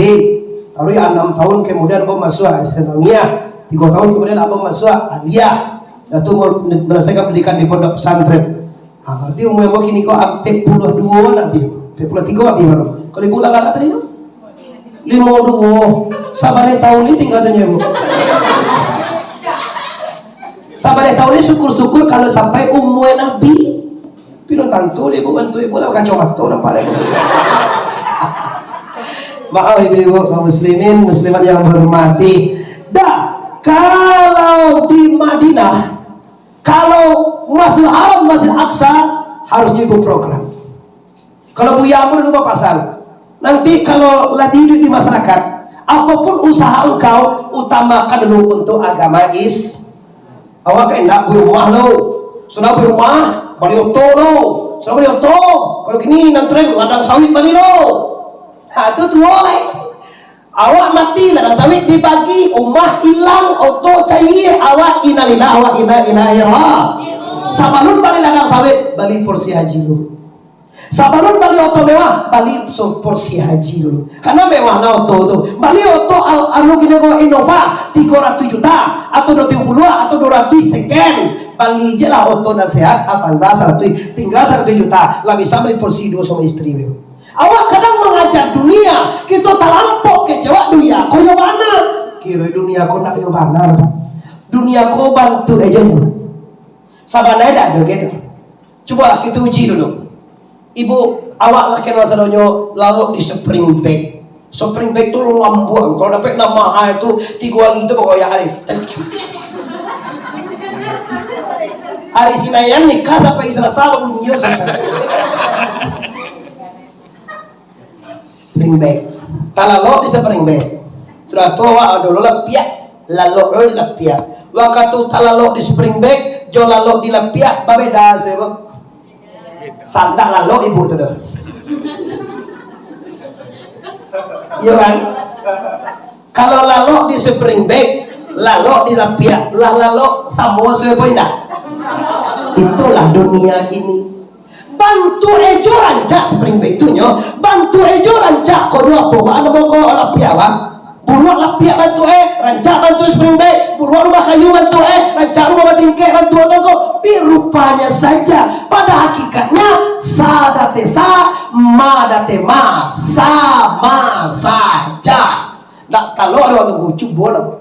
Lalu ya anam tahun kemudian ambo masuak S M A Sanawiyah. Tigo tahun kemudian ambo masuak aliyah. Dah tu ambo menyelesaikan pendidikan di pondok pesantren. Ah, berarti umua ambo kini ko ampek puluah duo lah, Bi. Ampek puluah tigo lah, Bi, baru. Kalau ibu lah bara tadi tu? Limo duo. Sabaleh tahun ni tinggal tanya ibu. Sabaleh tahun ni syukur-syukur kalau sampai umua Nabi. Pilun tantu dek ibu, bantu ibu lah, kacomato nampak dek ibu. Maaf ibu-ibu, kaum muslimin, muslimat yang berhormati. Dah, kalau di Madinah, kalau Masjidil Haram, Masjid Aqsa, harusnya ibu program. Kalau Buya Ambo dulu bapasan, nanti kalau lah diiduik di masyarakat, apapun usaha engkau, utamakan dulu untuk agama is-, awak kan indak beli rumah lo. Sudah beli rumah, bali oto lo. Sudah bali oto, kalau kini nan tren ladang sawit bali lo. Ha, tu tuo lai. Awak mati ladang sawit dibagi, rumah ilang, oto cayia, awak innalillahi wa inna ilaihi ra-, sabalun bali ladang sawit, bali porsi haji dulu. Sabalun bali oto mewah, bali so-, porsi haji dulu. Karena mewah nah oto tu. Bali oto al-, anu kini ko Innova, tigo ratuih juta, atau duo tigo puluah, atau duo ratuih seken. Bali je lah oto nan sehat, Avanza saratuih, tinggal saratuih juta. Lah bisa bali porsi duo samo istri tu. Awak kadang mangaja dunia, kito talampau kecewa dunia ko yo bana. Kiro dunia ko ndak yo bana, Pak. Dunia ko bantuak aja. Sabananyo dak ado gitu. Cubolah kito uji dulu. Ibu, awak lah kenal sadonyo lalok di spring bed. Spring bed tu lambuak. Kalau dapek nan mahal tu, tigo hari tu bagoyak alih. Ari Sinayan nikah sampai Selasa babunyi yo. Spring bed. Talalok di spring bed. Sudah tu awak ado lo lapiak. Lalok lo di lapiak. Wakatu talalok di spring bed, jo lalok di lapiak, babeda se, Bu. Sandak lalok ibu tu doh. Iyo kan? Kalau lalok di spring bed, lalok di lapiak, lah lalok samo se, Bu, indak? Itulah dunia ini. Bantuak e jo rancak spring bed tu nyo, bantuak e jo rancak ko dua poho, ado boko lapiak, Bang. Buruak lapiak bantuak e, rancak bantuak spring bed, buruak rumah kayu bantuak e, rancak rumah batingkek bantuak tongko. Tapi rupanya saja, pada hakikatnya, sa date sa, ma date ma, sama saja. Nak kalau ado waktu, cubolah.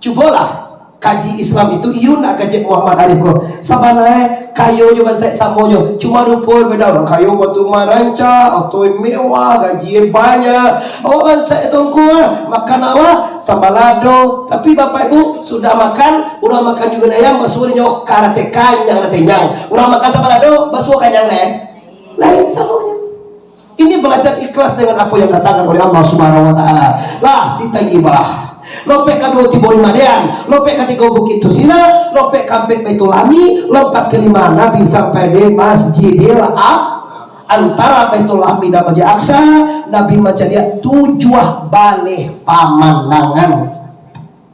Cubolah kaji Islam itu, iyo nak kaji Muhammad Arif ko. Sabananyo kayo nyo bansaik samo nyo, cuma rupo beda. Urang kayo batu marancak, oto mewah, gaji banyak. Awak bansaik tongko, makan awak sambalado. Tapi Bapak Ibu sudah makan, urang makan juo ayam, basuo nyo ka rate kanyang, rate nyang. Urang makan sambalado, basuo kanyang deh. Lain samonyo. Ini belajar ikhlas dengan apa yang datangkan oleh Allah Subhanahu wa Ta'ala. Lah, di Taibah. Lompek kaduo tibo di Madyan, lompek katigo Bukit Tursina, lompek kaampek Baitul Lahmi, lompek kalimo Nabi sampai di Masjidil Aqsa. Antara Baitul Lahmi dan Masjid Aqsa, Nabi mancaliak tujuah baleh pamandangan.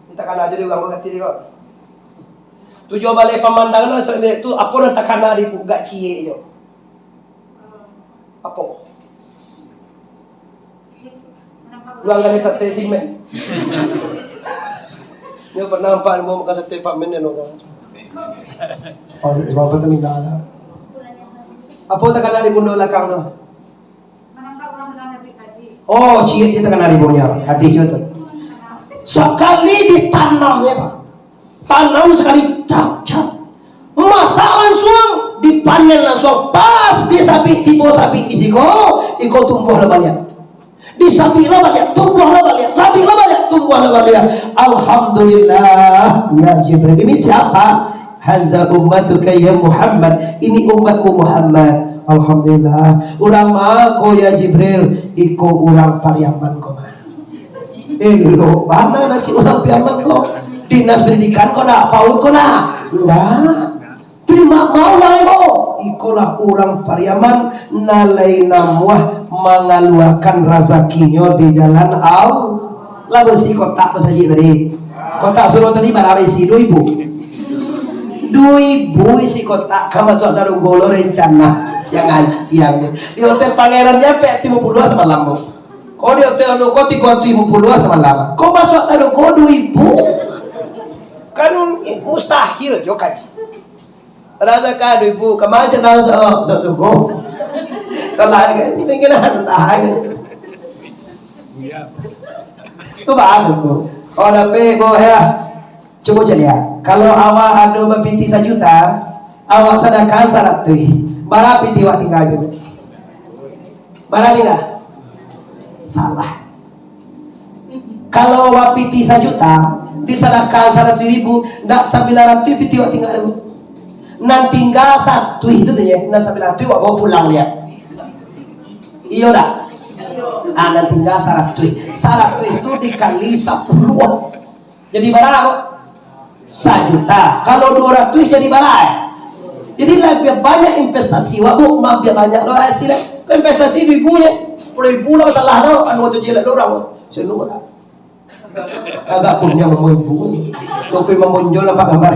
Kita kan aja di urang berarti dia kok. Tujuah baleh pamandangan, maksudnya tu, apo nan takana di gak ciek jo? Apo? Ulang kali sate simen. Nyo pernah nampak mau makan sate Pak Men, no? Oh, sebab apa tu minta lah? Apo takana di bundo balakang tu? Manangkap urang dengan Nabi tadi. Oh, ciek je takana di bundo. Hadis je tu. Sakali ditanam, ya, Pak. Tanam sakali, cap, cap. Masak lansuang, dipanen lansuang. Pas di sabik, tibo sabik di siko, iko tumbuah lah banyak. Di sabik lah banyak, tumbuah lah banyak. Sabik lah banyak, tumbuah lah banyak. Alhamdulillah, ya Jibril. Ini siapa? Haza ummatuka ya Muhammad. Ini umatmu Muhammad. Alhamdulillah. Urang ma ko ya Jibril? Iko urang Pariaman ko mah. Elok bana nasib urang Piaman ko. Dinas pendidikan ko ndak, PAUD ko ndak? Ndak. Terima mau lah iko. Ikolah urang Pariaman nan lai namuah mangaluakan razakinyo di jalan Allah. Lah besi kotak masajik tadi. Kotak surau tadi bara isi? Duo ibu. Duo ibu isi kotak ka masuak sarugo lo rencana. Siang-siang. Di Hotel Pangeran Japek limo puluah samalam, Bu. Ko di hotel anu ko tigo ratuih limo puluah samalam. Ko masuak sarugo duo ibu. Kan mustahil jo kaji. Razakan duo ibu, kama cek nang sa-, sa-, suko. Kalau kan, mungkin ada tahan. Tu bagus tu. Oh, tapi, Bu, ya. Cubo caliak, kalau awak ado bapiti sajuta, awak sadakahan saratuih, bara piti awak tingga tu? Bara tingga? Salah. Kalau bapiti sajuta, disadakahan saratuih ribu, ndak sambilan ratuih piti awak tingga tu? Nan tingga saratuih tu, tu je, nan sambilan ratuih awak bawa pulang dia. Iyo ndak? Ah, nan tingga saratuih. Saratuih tu dikali sapuluah. Jadi bara, Bu? Sajuta. Kalau duo ratuih jadi bara, eh? Jadi, labiah banyak investasi awak, Bu, labiah banyak lo hasil, eh. Kok investasi duo ribu je. Puluah ribu lah salah lo, anu tu jelek lo urang, Bu. Senu lah. Agak punya mambo ibu ni. Kok mambo injol nampak gambar.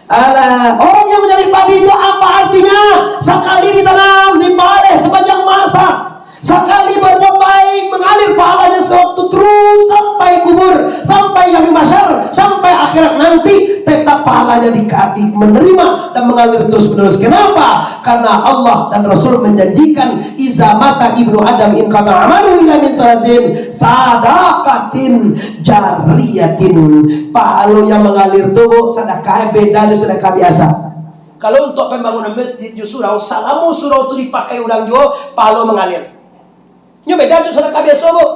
Alah, orang yang menjadi padi itu apa artinya? Sakali ditanam, dibaleh sapanjang masa. Sakali berbuat baik, mengalir pahalanya sewaktu terus sampai kubur, sampai hari mahsyar, sampai akhirat nanti, tetap pahalanya dikati menerima dan mengalir terus-menerus. Kenapa? Karena Allah dan Rasul menjanjikan, "Iza mata ibnu Adam in kata amalu ila min salasin, sadaqatin jariyatin." Pahalo yang mengalir tu, Bu, sadakah beda jo sadakah biasa. Kalau untuk pembangunan masjid jo surau, salamo surau tu dipakai urang juo, pahalo mangalir. Nyo beda jo sadakah biaso, Bu.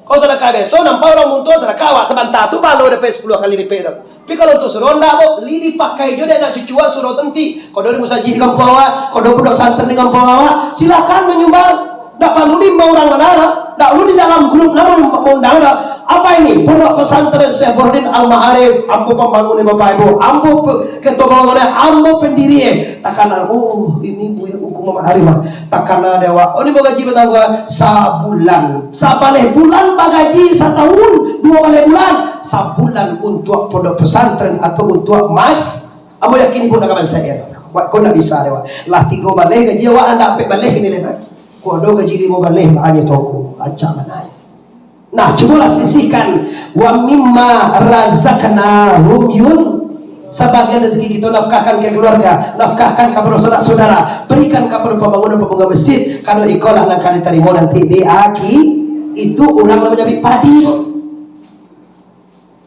Kalau sadakah biaso, nampak urang buntuang sadakah, awak sabanta tu pahalo dapek sapuluah kali lipek tu. Tapi kalau untuk surau, ndak, Bu. Li dipakai jo dek anak cucu awak surau tu nanti. Kalau di musajik di kampuang awak, kalau di pondok pesantren di kampuang awak, silakan manyumbang. Ndak paralu diimbau urang bana, ndak paralu di dalam grup namo maundang dah. Apa ini? Pondok Pesantren Syekh Burhanuddin Al-Ma'arif, ambo pambangun, Bapak Ibu, ambo pe-, ketua bangunan, ambo pendiri, eh. Takana, oh, ini Buya Ungku Muhammad Arif, ah. Takana dek awak. Oh, ni bagaji batangguang sabulan. Sabaleh bulan bagaji, satahun duo baleh bulan. Sabulan untuak pondok pesantren atau untuak mas-, ambo yakin ibu nak ka bansair. Awak ko ndak bisa dek awak. Lah tigo baleh gaji awak, ndak ampek baleh kini lai, nah. Ko ado gaji limo baleh, banyak toko. Acak manai. Nah, cubolah sisihkan, "Wa mimma razaqnahum yun." Sabagian rezeki kito nafkahkan ka keluarga, nafkahkan kapado sanak saudara, berikan kapado pambangunan, pambangunan masjid, karano ikolah nan ka ditarimo nanti di akhi-, itu urang nan manjamik padi tu.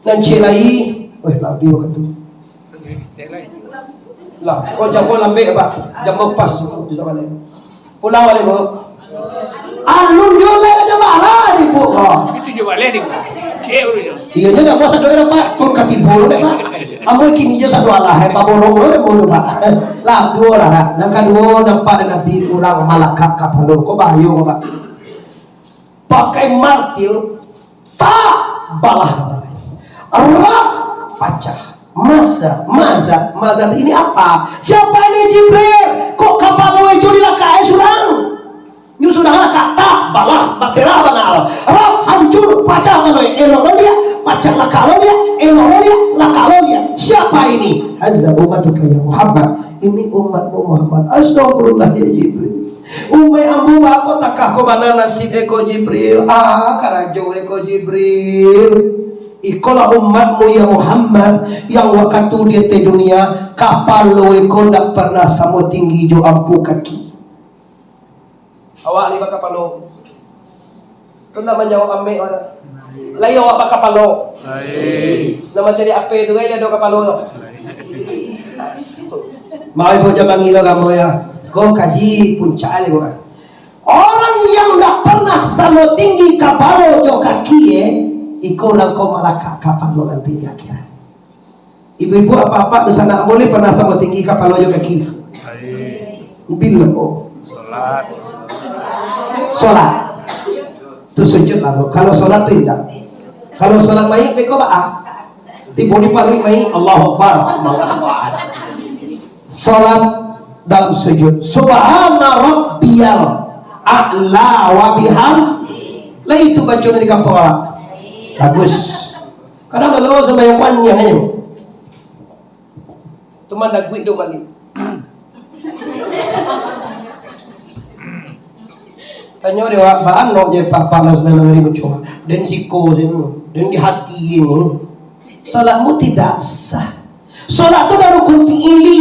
Nan ciek lai, weh, labiah wakatu. Lah, kok jam ko lambek, Pak? Jam ko pas, di zaman ni. Pulang balik, Bu. Alun juo lai ka jalan, Ibu, ko. Itu juo balik, Ibu. Ciek dulu, Ibu. Iyo, nyo dak puas ado, Pak. Turun ka tibo lo dek, Pak. Ambo kini jo sado alah, eh, Pak, borong lo dek, Pak. Lah, duo lah, Pak. Nan kaduo, nampak dek Nabi urang malakak kapalo. Ko bahayo, Pak. Pakai martil, tak balah. Rap, pacah. Maza, maza, maza ini apa? Siapa ini Jibril? Kok kapalo ijo dilakakai surang? Nyo surang lakak, tak balah, baserah bana. Rap, hancur, pacah mano, elok lo liak, pacah lakak lo liak, elok lo liak, lakak lo liak. Siapa ini? Haza ummatuka ya Muhammad. Ini umatmu Muhammad. Astagfirullah ya Jibril. Umaik ambo bako takah ko bana nasib eko Jibril. Ah, karajo eko Jibril. Ikolah umatmu, ya Muhammad, yang wakatu di ateh dunia, kapalo iko ndak pernah samo tinggi jo ampu kaki. Awak lai bakapalo. Tu nak manjawab amek awak. Lai awak bakapalo. Lai. Nak mancari ape tu, kan, ado kapalo tu. Mau ibu jambangi lo kamu, ya. Ko kaji puncak ni, bukan? Orang yang ndak pernah samo tinggi kapalo jo kaki, eh, iko urang ko malakak kapalo nanti di akhirat. Ibu-ibu, apak-apak, dunsanak ambo lai pernah samo tinggi kapalo jo kaki? Lai. Bilo? Solat. Solat. Tu sujud lah, Bu. Kalau solat tu indak. Kalau solat mayik, beko baa? Tibo di paruik mayik, Allahu Akbar. Allahu Akbar. Solat dalam sujud. Subhana rabbiyal a'la wa bihamdi. Lah itu baco di kampuang awak. Bagus. Kadang lalu sambayang panjang aja. Tu mandaguik tu balik. Tanyo dia, "Wak, baa anok je, Pak, Pak, lah sambilan hari baco. Den siko je tu, den di hati je ni." Salatmu tidak sah. Salat tu ado rukun fi'ili,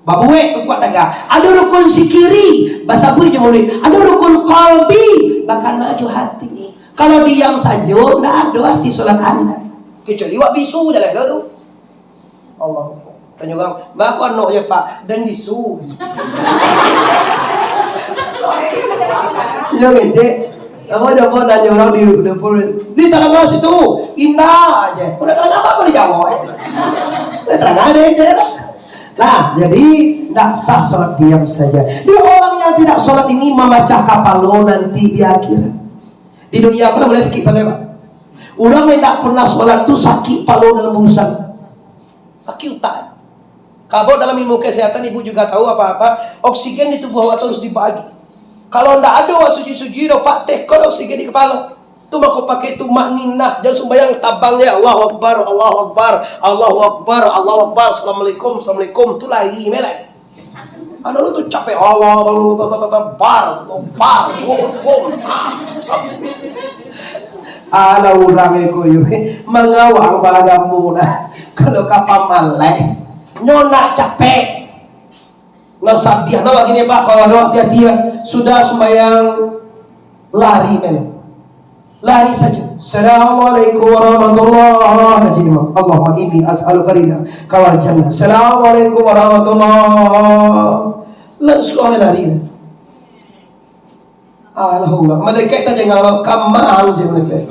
babuek, bakuak tagak. Ado rukun zikiri, basabuik jo muluik. Ado rukun kalbi, bakana jo hati. Kalau diam sajo, ndak ado arti salat anda. Kecuali wak bisu je lah tu. Allah. Tanyo urang, "Baa kok anok je, Pak?" Den bisu. Iyo, ngecek. Namo coba tanyo urang di, di, di tarang situ? Indak je. Udah tarang apo, apo dijawab, eh? Udah tarang ado je. Nah, jadi ndak sah salat diam saja. Dia orang yang tidak salat ini mamacah kapalo nanti di akhirat. Di dunia ko lah buliah sakik pado, Pak. Urang yang ndak pernah salat tu sakik palo dalam urusan. Sakik utak. Kalau dalam ilmu kesehatan, ibu juga tahu apa-apa, oksigen di tubuh awak tu harus dibagi. Kalau ndak ado awak sujud-sujud, dok Pak, tekon oksigen di kapalo. Tu mako pakai tumakninah, jan sumbayang tabang je, Allahu Akbar, Allahu Akbar, Allahu Akbar, Allahu Akbar, Assalamualaikum, Assalamualaikum, tu lari, melek. Anu tu capek, Allah, Allah, Allah, Allah, Allah, bar, bar, gol, gol, ah. Alah urang iko yo, mangawang balagamu dah. Kalau ka pamalai, nyo nak capek. Nah, sadiah nah lagi ni, Pak, kalau ado hati-hati ya. Sudah sembahyang, lari melek. Lari saja. "Assalamualaikum warahmatullahi wabarakatuh." Allahumma inni as'aluka ridha kawal jannah. "Assalamualaikum warahmatullahi." Langsung lari. Alhamdulillah. Malaikat tajengah, "Kamang je malaikat."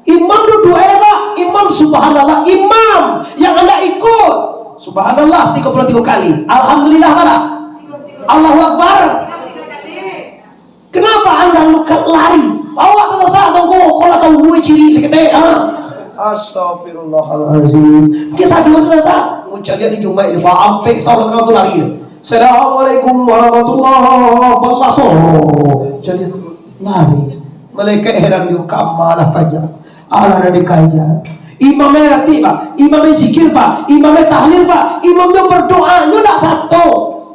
Imam duduk, eh, Pak. Imam, subhanallah. Imam yang anda ikut, subhanallah tiga puluh tiga kali. Alhamdulillah, mana? Allahu Akbar. Kenapa anda lukat lari? Awak tu sasak, tunggu. Kau lah tahu gue ciri seketek, ha? Astagfirullahalazim. Kisah dua tu sasak. Ngucap di Jumaik ni, Pak. Ampek setahun belakang tu lari. "Assalamualaikum warahmatullahi wabarakatuh." Jadi lari. Malaikat heran juga, "Kamalah paja. Alah dah dikaja." Imamnya ratik, Pak. Imamnya zikir, Pak. Imamnya tahlil, Pak. Imamnya berdoa, nyo ndak sato.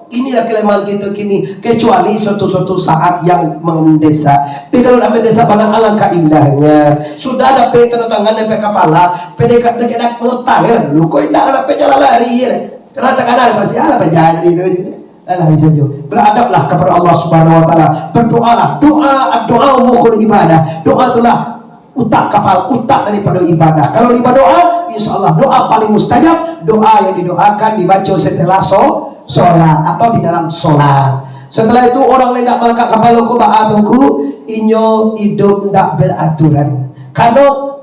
Inilah kelemahan kita kini, kecuali suatu-suatu saat yang mendesak. Tapi kalau nak mendesak banget, alangkah indahnya. Sudah dapek tanda tangan dapek kapala, pendek dekat dak ngutang ya. Lu kok indak dapek jalan lari ya. Karena tekanan pasti alah bajadi tu je. Alah bisa jo. Beradablah kepada Allah Subhanahu wa taala. Berdoalah. Doa, doa mukhul ibadah. Doa itulah utak kapal, utak daripada ibadah. Kalau ibadah doa, insya Allah doa paling mustajab, doa yang didoakan dibaca setelah so, solat atau di dalam solat. Setelah itu orang lain nak melekat kapal ko baa tu ku, inyo hidup ndak beraturan. Karena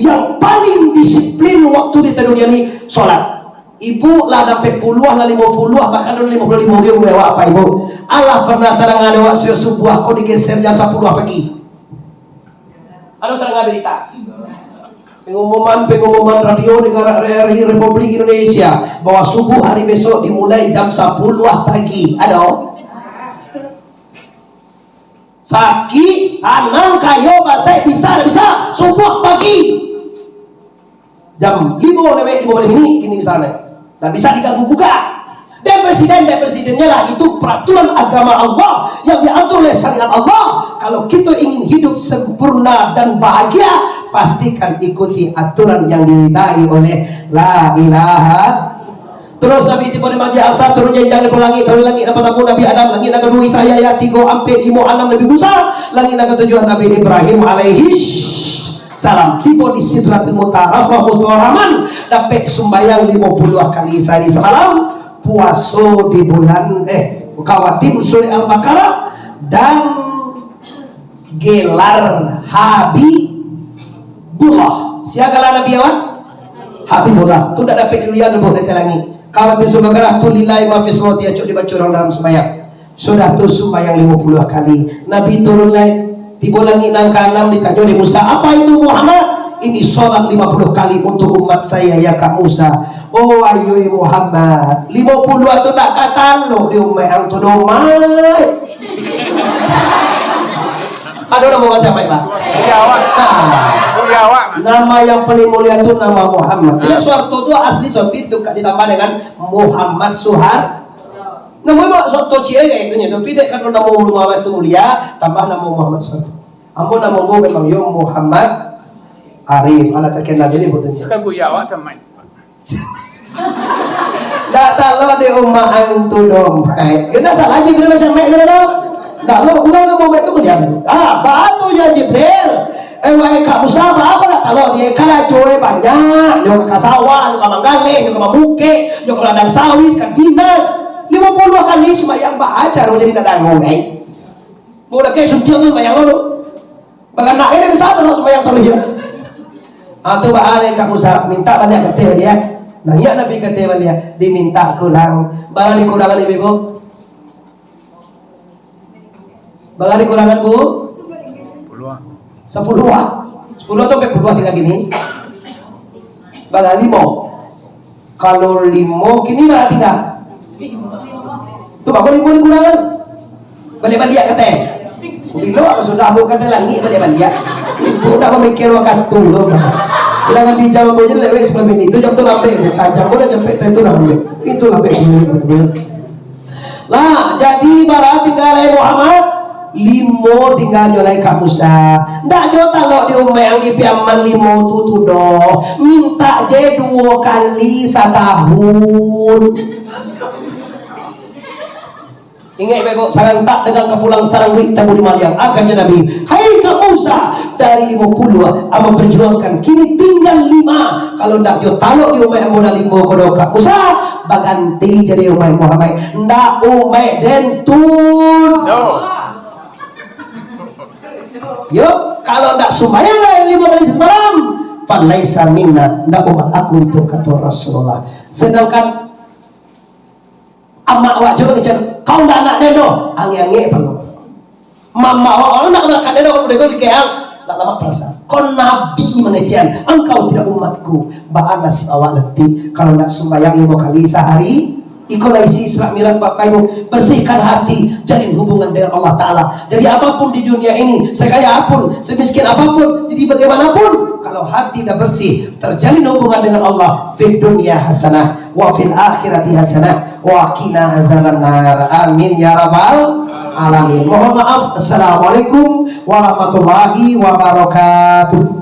yang paling disiplin waktu di dunia ni solat. Ibu lah sampai puluh lah, lima puluh, bahkan ada lima puluh lima dia umur awak apa ibu? Alah pernah terang ada waktu subuh aku digeser jam sepuluh pagi. Anu tarang berita. Pengumuman, pengumuman radio negara, Republik Indonesia bahwa subuh hari besok dimulai jam sepuluh pagi. Ada? Sakik, sanang, kayo, basai, bisa, dak bisa. Subuh pagi. Jam limo lewat limo belas minit kini misalnya. Tak bisa diganggu gugat. Dan presiden, dan presidennya lah, itu peraturan agama Allah yang diatur oleh syariat Allah. Kalau kita ingin hidup sempurna dan bahagia, Pastikan ikuti aturan yang diridai oleh la ilaha. Terus Nabi tibo di Masjid Aqsa, turun janjang dari langik, dari langik nan partamo Nabi Adam, langik nan kaduo Isa Yahya, tigo, ampek, limo, anam Nabi Musa, langik nan katujuah Nabi Ibrahim alaihi salam. Tibo di Sidratul Muntaha, Rafrah, Mustawa Rahman, dapek sumbayang limo puluah kali sahari samalam, puaso di bulan, eh, kawatim surah Al-Baqarah, dan gelar Habibullah. Sia gelar Nabi awak? Habibullah. Tu dak dapek diliek lebuh dari langik. Kawatim surah Al-Baqarah tu, lillahi ma fis samawati, acok dibaco urang dalam sumbayang. Sudah tu sumbayang limo puluah kali. Nabi turun lai. Tibo langik nan kaanam, ditanyo dek Musa, "Apa itu, Muhammad?" "Ini salat lima puluh kali untuk umat saya, ya Kak Musa." "Oh, ayoi Muhammad, limo puluah tu dak ka talok di umaik ang tu doh, Mak." Ado namo Muhammad, Pak? Buya awak. Nah. Buya awak. Nama yang paling mulia tu nama Muhammad. Tidak, Soeharto tu asli Soeharto, itu ditambah dengan Muhammad Soehar. Namo Mak Soeharto ciek kayak itu nyo, tapi dek karena namo Muhammad tu mulia, tambah namo Muhammad Soeharto. Ambo namo ambo memang yo Muhammad Arif, alah terkenal jadi butuhnya. Kan buya awak sama. Dak talok di umaik ang tu doh, Mak. Kena salah Jibril macam Mak kena doh. Dak lo, ulang namo Mak tu kemudian. Ah, batu ya Jibril. Eh, wahai Kak Musa, baa kok dak talok di karajo, eh, banyak. Nyo ka sawah, nyo ka manggaleh, nyo ka mamukek, nyo ka ladang sawit, ka dinas. Limo puluah kali sumbayang, baa caro jadi dak dango, eh. Mau dak kayak suntiang tu sumbayang lo tu. Baganak ini bisa tu sumbayang taruih je. Ah, tu baa lai Kak Musa, mintak baliak ka ateh baliak. Nah, iya Nabi ka ateh baliak, dimintak kurang. Bara dikurangan ibu-ibu? Bara dikurangan, Bu? Puluah. Sapuluah. Sapuluah tu sampai puluah tingga kini. Bara limo. Kalau limo, kini bara tingga. Tu baa kok limo dikurangan? Baliak-baliak ka ateh. Bilo aku sudah ambo ka ateh langik baliak-baliak. Ibu dah mamikir wakatu tu. Sedangkan di jam ambo je lewat sapuluah minit. Tu jam tu lambek je. Tajam pun dah sampai tu lambek. Itu lambek sendiri. Lah, jadi bara tingga lai Muhammad? Limo tingga jo lai Kak Musa. Ndak jo talok di umaik ang di Piaman limo tu, tu doh. Mintak je duo kali satahun. Ingek baik-baik, sarantak dengan kapulang sarangguik tabu di maliang. Angkanya Nabi, "Hai Kak Musa, dari limo puluah ambo perjuangkan, kini tinggal lima. Kalau ndak jo talok di umaik ambo nan limo ko doh Kak Musa, baganti jadi umaik Muhammad." Ndak umaik den tu. Yo. Yo, kalau ndak sumbayang lai limo kali samalam, falaisa minna, ndak umat aku itu, kato Rasulullah. Sedangkan Amak awak jo kecek, "Kau ndak anak den doh." Angek-angek palo. Mamak awak, "Kau ndak anak den doh, kau dikek ang." Ndak lamak parasa. Kau Nabi mangecekan, "Engkau tidak umatku." Baa nasib awak nanti kalau ndak sumbayang limo kali sahari? Iko lah isi Isra Mi'raj Bapak Ibu. Bersihkan hati, jalin hubungan dengan Allah Ta'ala. Jadi apapun di dunia ini, sekaya apapun, semiskin apapun, jadi bagaimanapun, kalau hati dah bersih, terjalin hubungan dengan Allah, fid dunya hasanah, wa fil akhirati hasanah, wa qina azabannar. Amin ya rabbal alamin. Mohon maaf. Assalamualaikum warahmatullahi wabarakatuh.